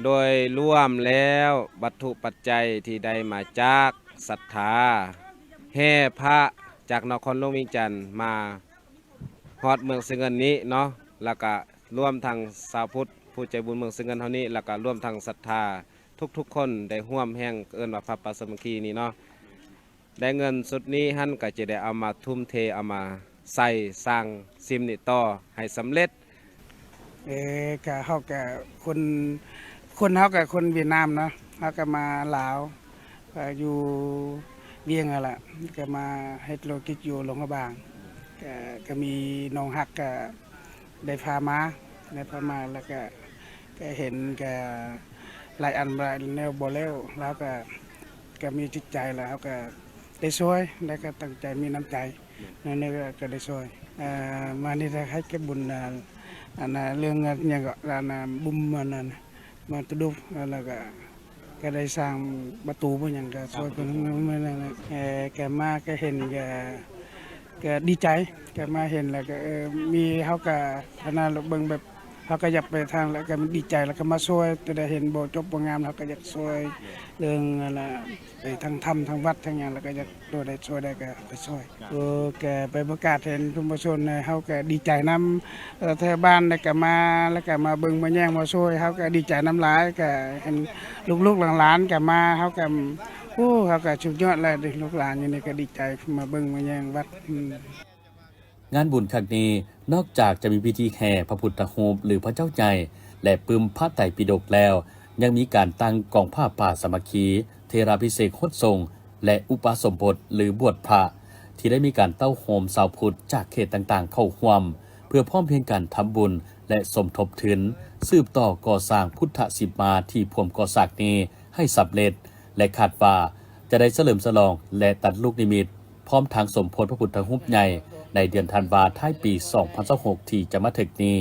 ໂດຍລວມແລ້ວ ວັດຖຸປັດໄຈທີ່ໄດ້ມາຈາກສັດທາແຫ່ພະຈາກນະຄອນຫຼວງວຽງຈັນມາຮອດເມືອງຊຽງເງິນນີ້ເນາະ ແລ້ວກະລວມທັງຊາວພຸດຜູ້ໃຈບຸນເມືອງຊຽງເງິນເຮົານີ້ ແລ້ວກະລວມທັງສັດທາທຸກໆຄົນໄດ້ຮ່ວມແຮງ ເອີ້ນວ່າພະປ່າສາມັກຄີນີ້ເນາະ. ໄດ້ເງິນຊຸດນີ້ຫັ້ນ ກໍຈະໄດ້ເອົາມາທຸ່ມເທ ເອົາມາໃສ່ສ້າງສິມນີ້ຕໍ່ໃຫ້ສຳເລັດ. ເອີ ກະເຮົາກະຄົນ ຄົນເຮົາກະຄົນຫວຽດນາມເນາະ ເຮົາກະມາລາວ ກະຢູ່ວຽງຫັ້ນລະ ກະມາເຮັດທຸລະກິດຢູ່ຫຼວງພະບາງ ກະ ກະມີນ້ອງຮັກກະ ໄດ້ພາມາ ໄດ້ພາມາ ແລ້ວກະ ກະເຫັນກະຫຼາຍອັນຫຼາຍແນວບໍ່ແລ້ວ ລາວກະ ກະມີຈິດໃຈ ແລ້ວເຮົາກະໄດ້ຊ່ວຍ ແລ້ວກະຕັ້ງໃຈມີນ້ຳໃຈ ແນວນີ້ກະ ກະໄດ້ຊ່ວຍ ເອີ ມານີ້ກະໃຫ້ກະບຸນ ອັນ ເລື່ອງຫຍັງເກາະ ອັນ ບຸມ ອັນນັ້ນ ມາຕຸດຸບ ແລ້ວກະ ກະໄດ້ສ້າງປະຕູບໍ່ຫຍັງກະຊ່ວຍເພິ່ນ ເອີ ກະມາກະເຫັນກະ ກະດີໃຈ ກະມາເຫັນແລ້ວກະ ເອີ ມີ ເຮົາກະ ອັນນັ້ນ ເບິ່ງແບບ ເຮົາກະຢາກໄປທາງ ແລ້ວກະດີໃຈ ແລ້ວກະມາຊ່ວຍ ແຕ່ໄດ້ເຫັນບໍ່ຈົບບໍ່ງາມ ເຮົາກະຢາກຊ່ວຍ ເລື່ອງ ອັນນ່າ ໄປທາງຖ້ຳທາງວັດທາງຫຍັງ ແລ້ວກະຢາກ ໂຕໃດຊ່ວຍໄດ້ກະໄປຊ່ວຍ ໂຕກະໄປປະກາດເຫັນຊຸມປະຊາຊົນ ເຮົາກະດີໃຈນຳ ເອີ ໄທບ້ານ ແລ້ວກະມາ ແລ້ວກະມາເບິ່ງມາແຍງມາຊ່ວຍ ເຮົາກະດີໃຈນຳຫຼາຍ ກະເຫັນລູກໆຫຼານໆກະມາ ເຮົາກະ ໂອ້ ເຮົາກະສຸດຍອດແລ້ວ ລູກຫຼານຢູ່ນີ້ກະດີໃຈ ມາເບິ່ງມາແຍງວັດ ອືມ. ງານບຸນຄັ້ງນີ້ ນອກຈາກຈະມີພິທີແຫ່ພະພຸດທະຮູບ ຫຼື ພະເຈົ້າໃຫຍ່ ແລະ ປຶ້ມພະໄຕປິດົກແລ້ວ ຍັງມີການຕັ້ງກອງຜ້າປ່າສາມັກຄີ ເທລາພິເສກຫົດສົງ ແລະ ອຸປະສົມບົດ ຫຼື ບວດພະ ທີ່ໄດ້ມີການເຕົ້າໂຮມຊາວພຸດຈາກເຂດຕ່າງໆເຂົ້າຮ່ວມ ເພື່ອພ້ອມພຽງກັນທຳບຸນ ແລະ ສົມທົບທຶນ ສືບຕໍ່ກໍ່ສ້າງພຸດທະສິມມາທີ່ພວມກໍ່ສ້າງນີ້ໃຫ້ສຳເລັດ ແລະ ຄາດວ່າຈະໄດ້ສະເຫຼີມສະຫຼອງ ແລະ ຕັດລູກນິມິດ ພ້ອມທັງສົມໂພດພະພຸດທະຮູບໃຫຍ່ ໃນເດືອນທັນວາ ທ້າຍປີສອງພັນຊາວຫົກ ທີ່ຈະມາເຖິງນີ້.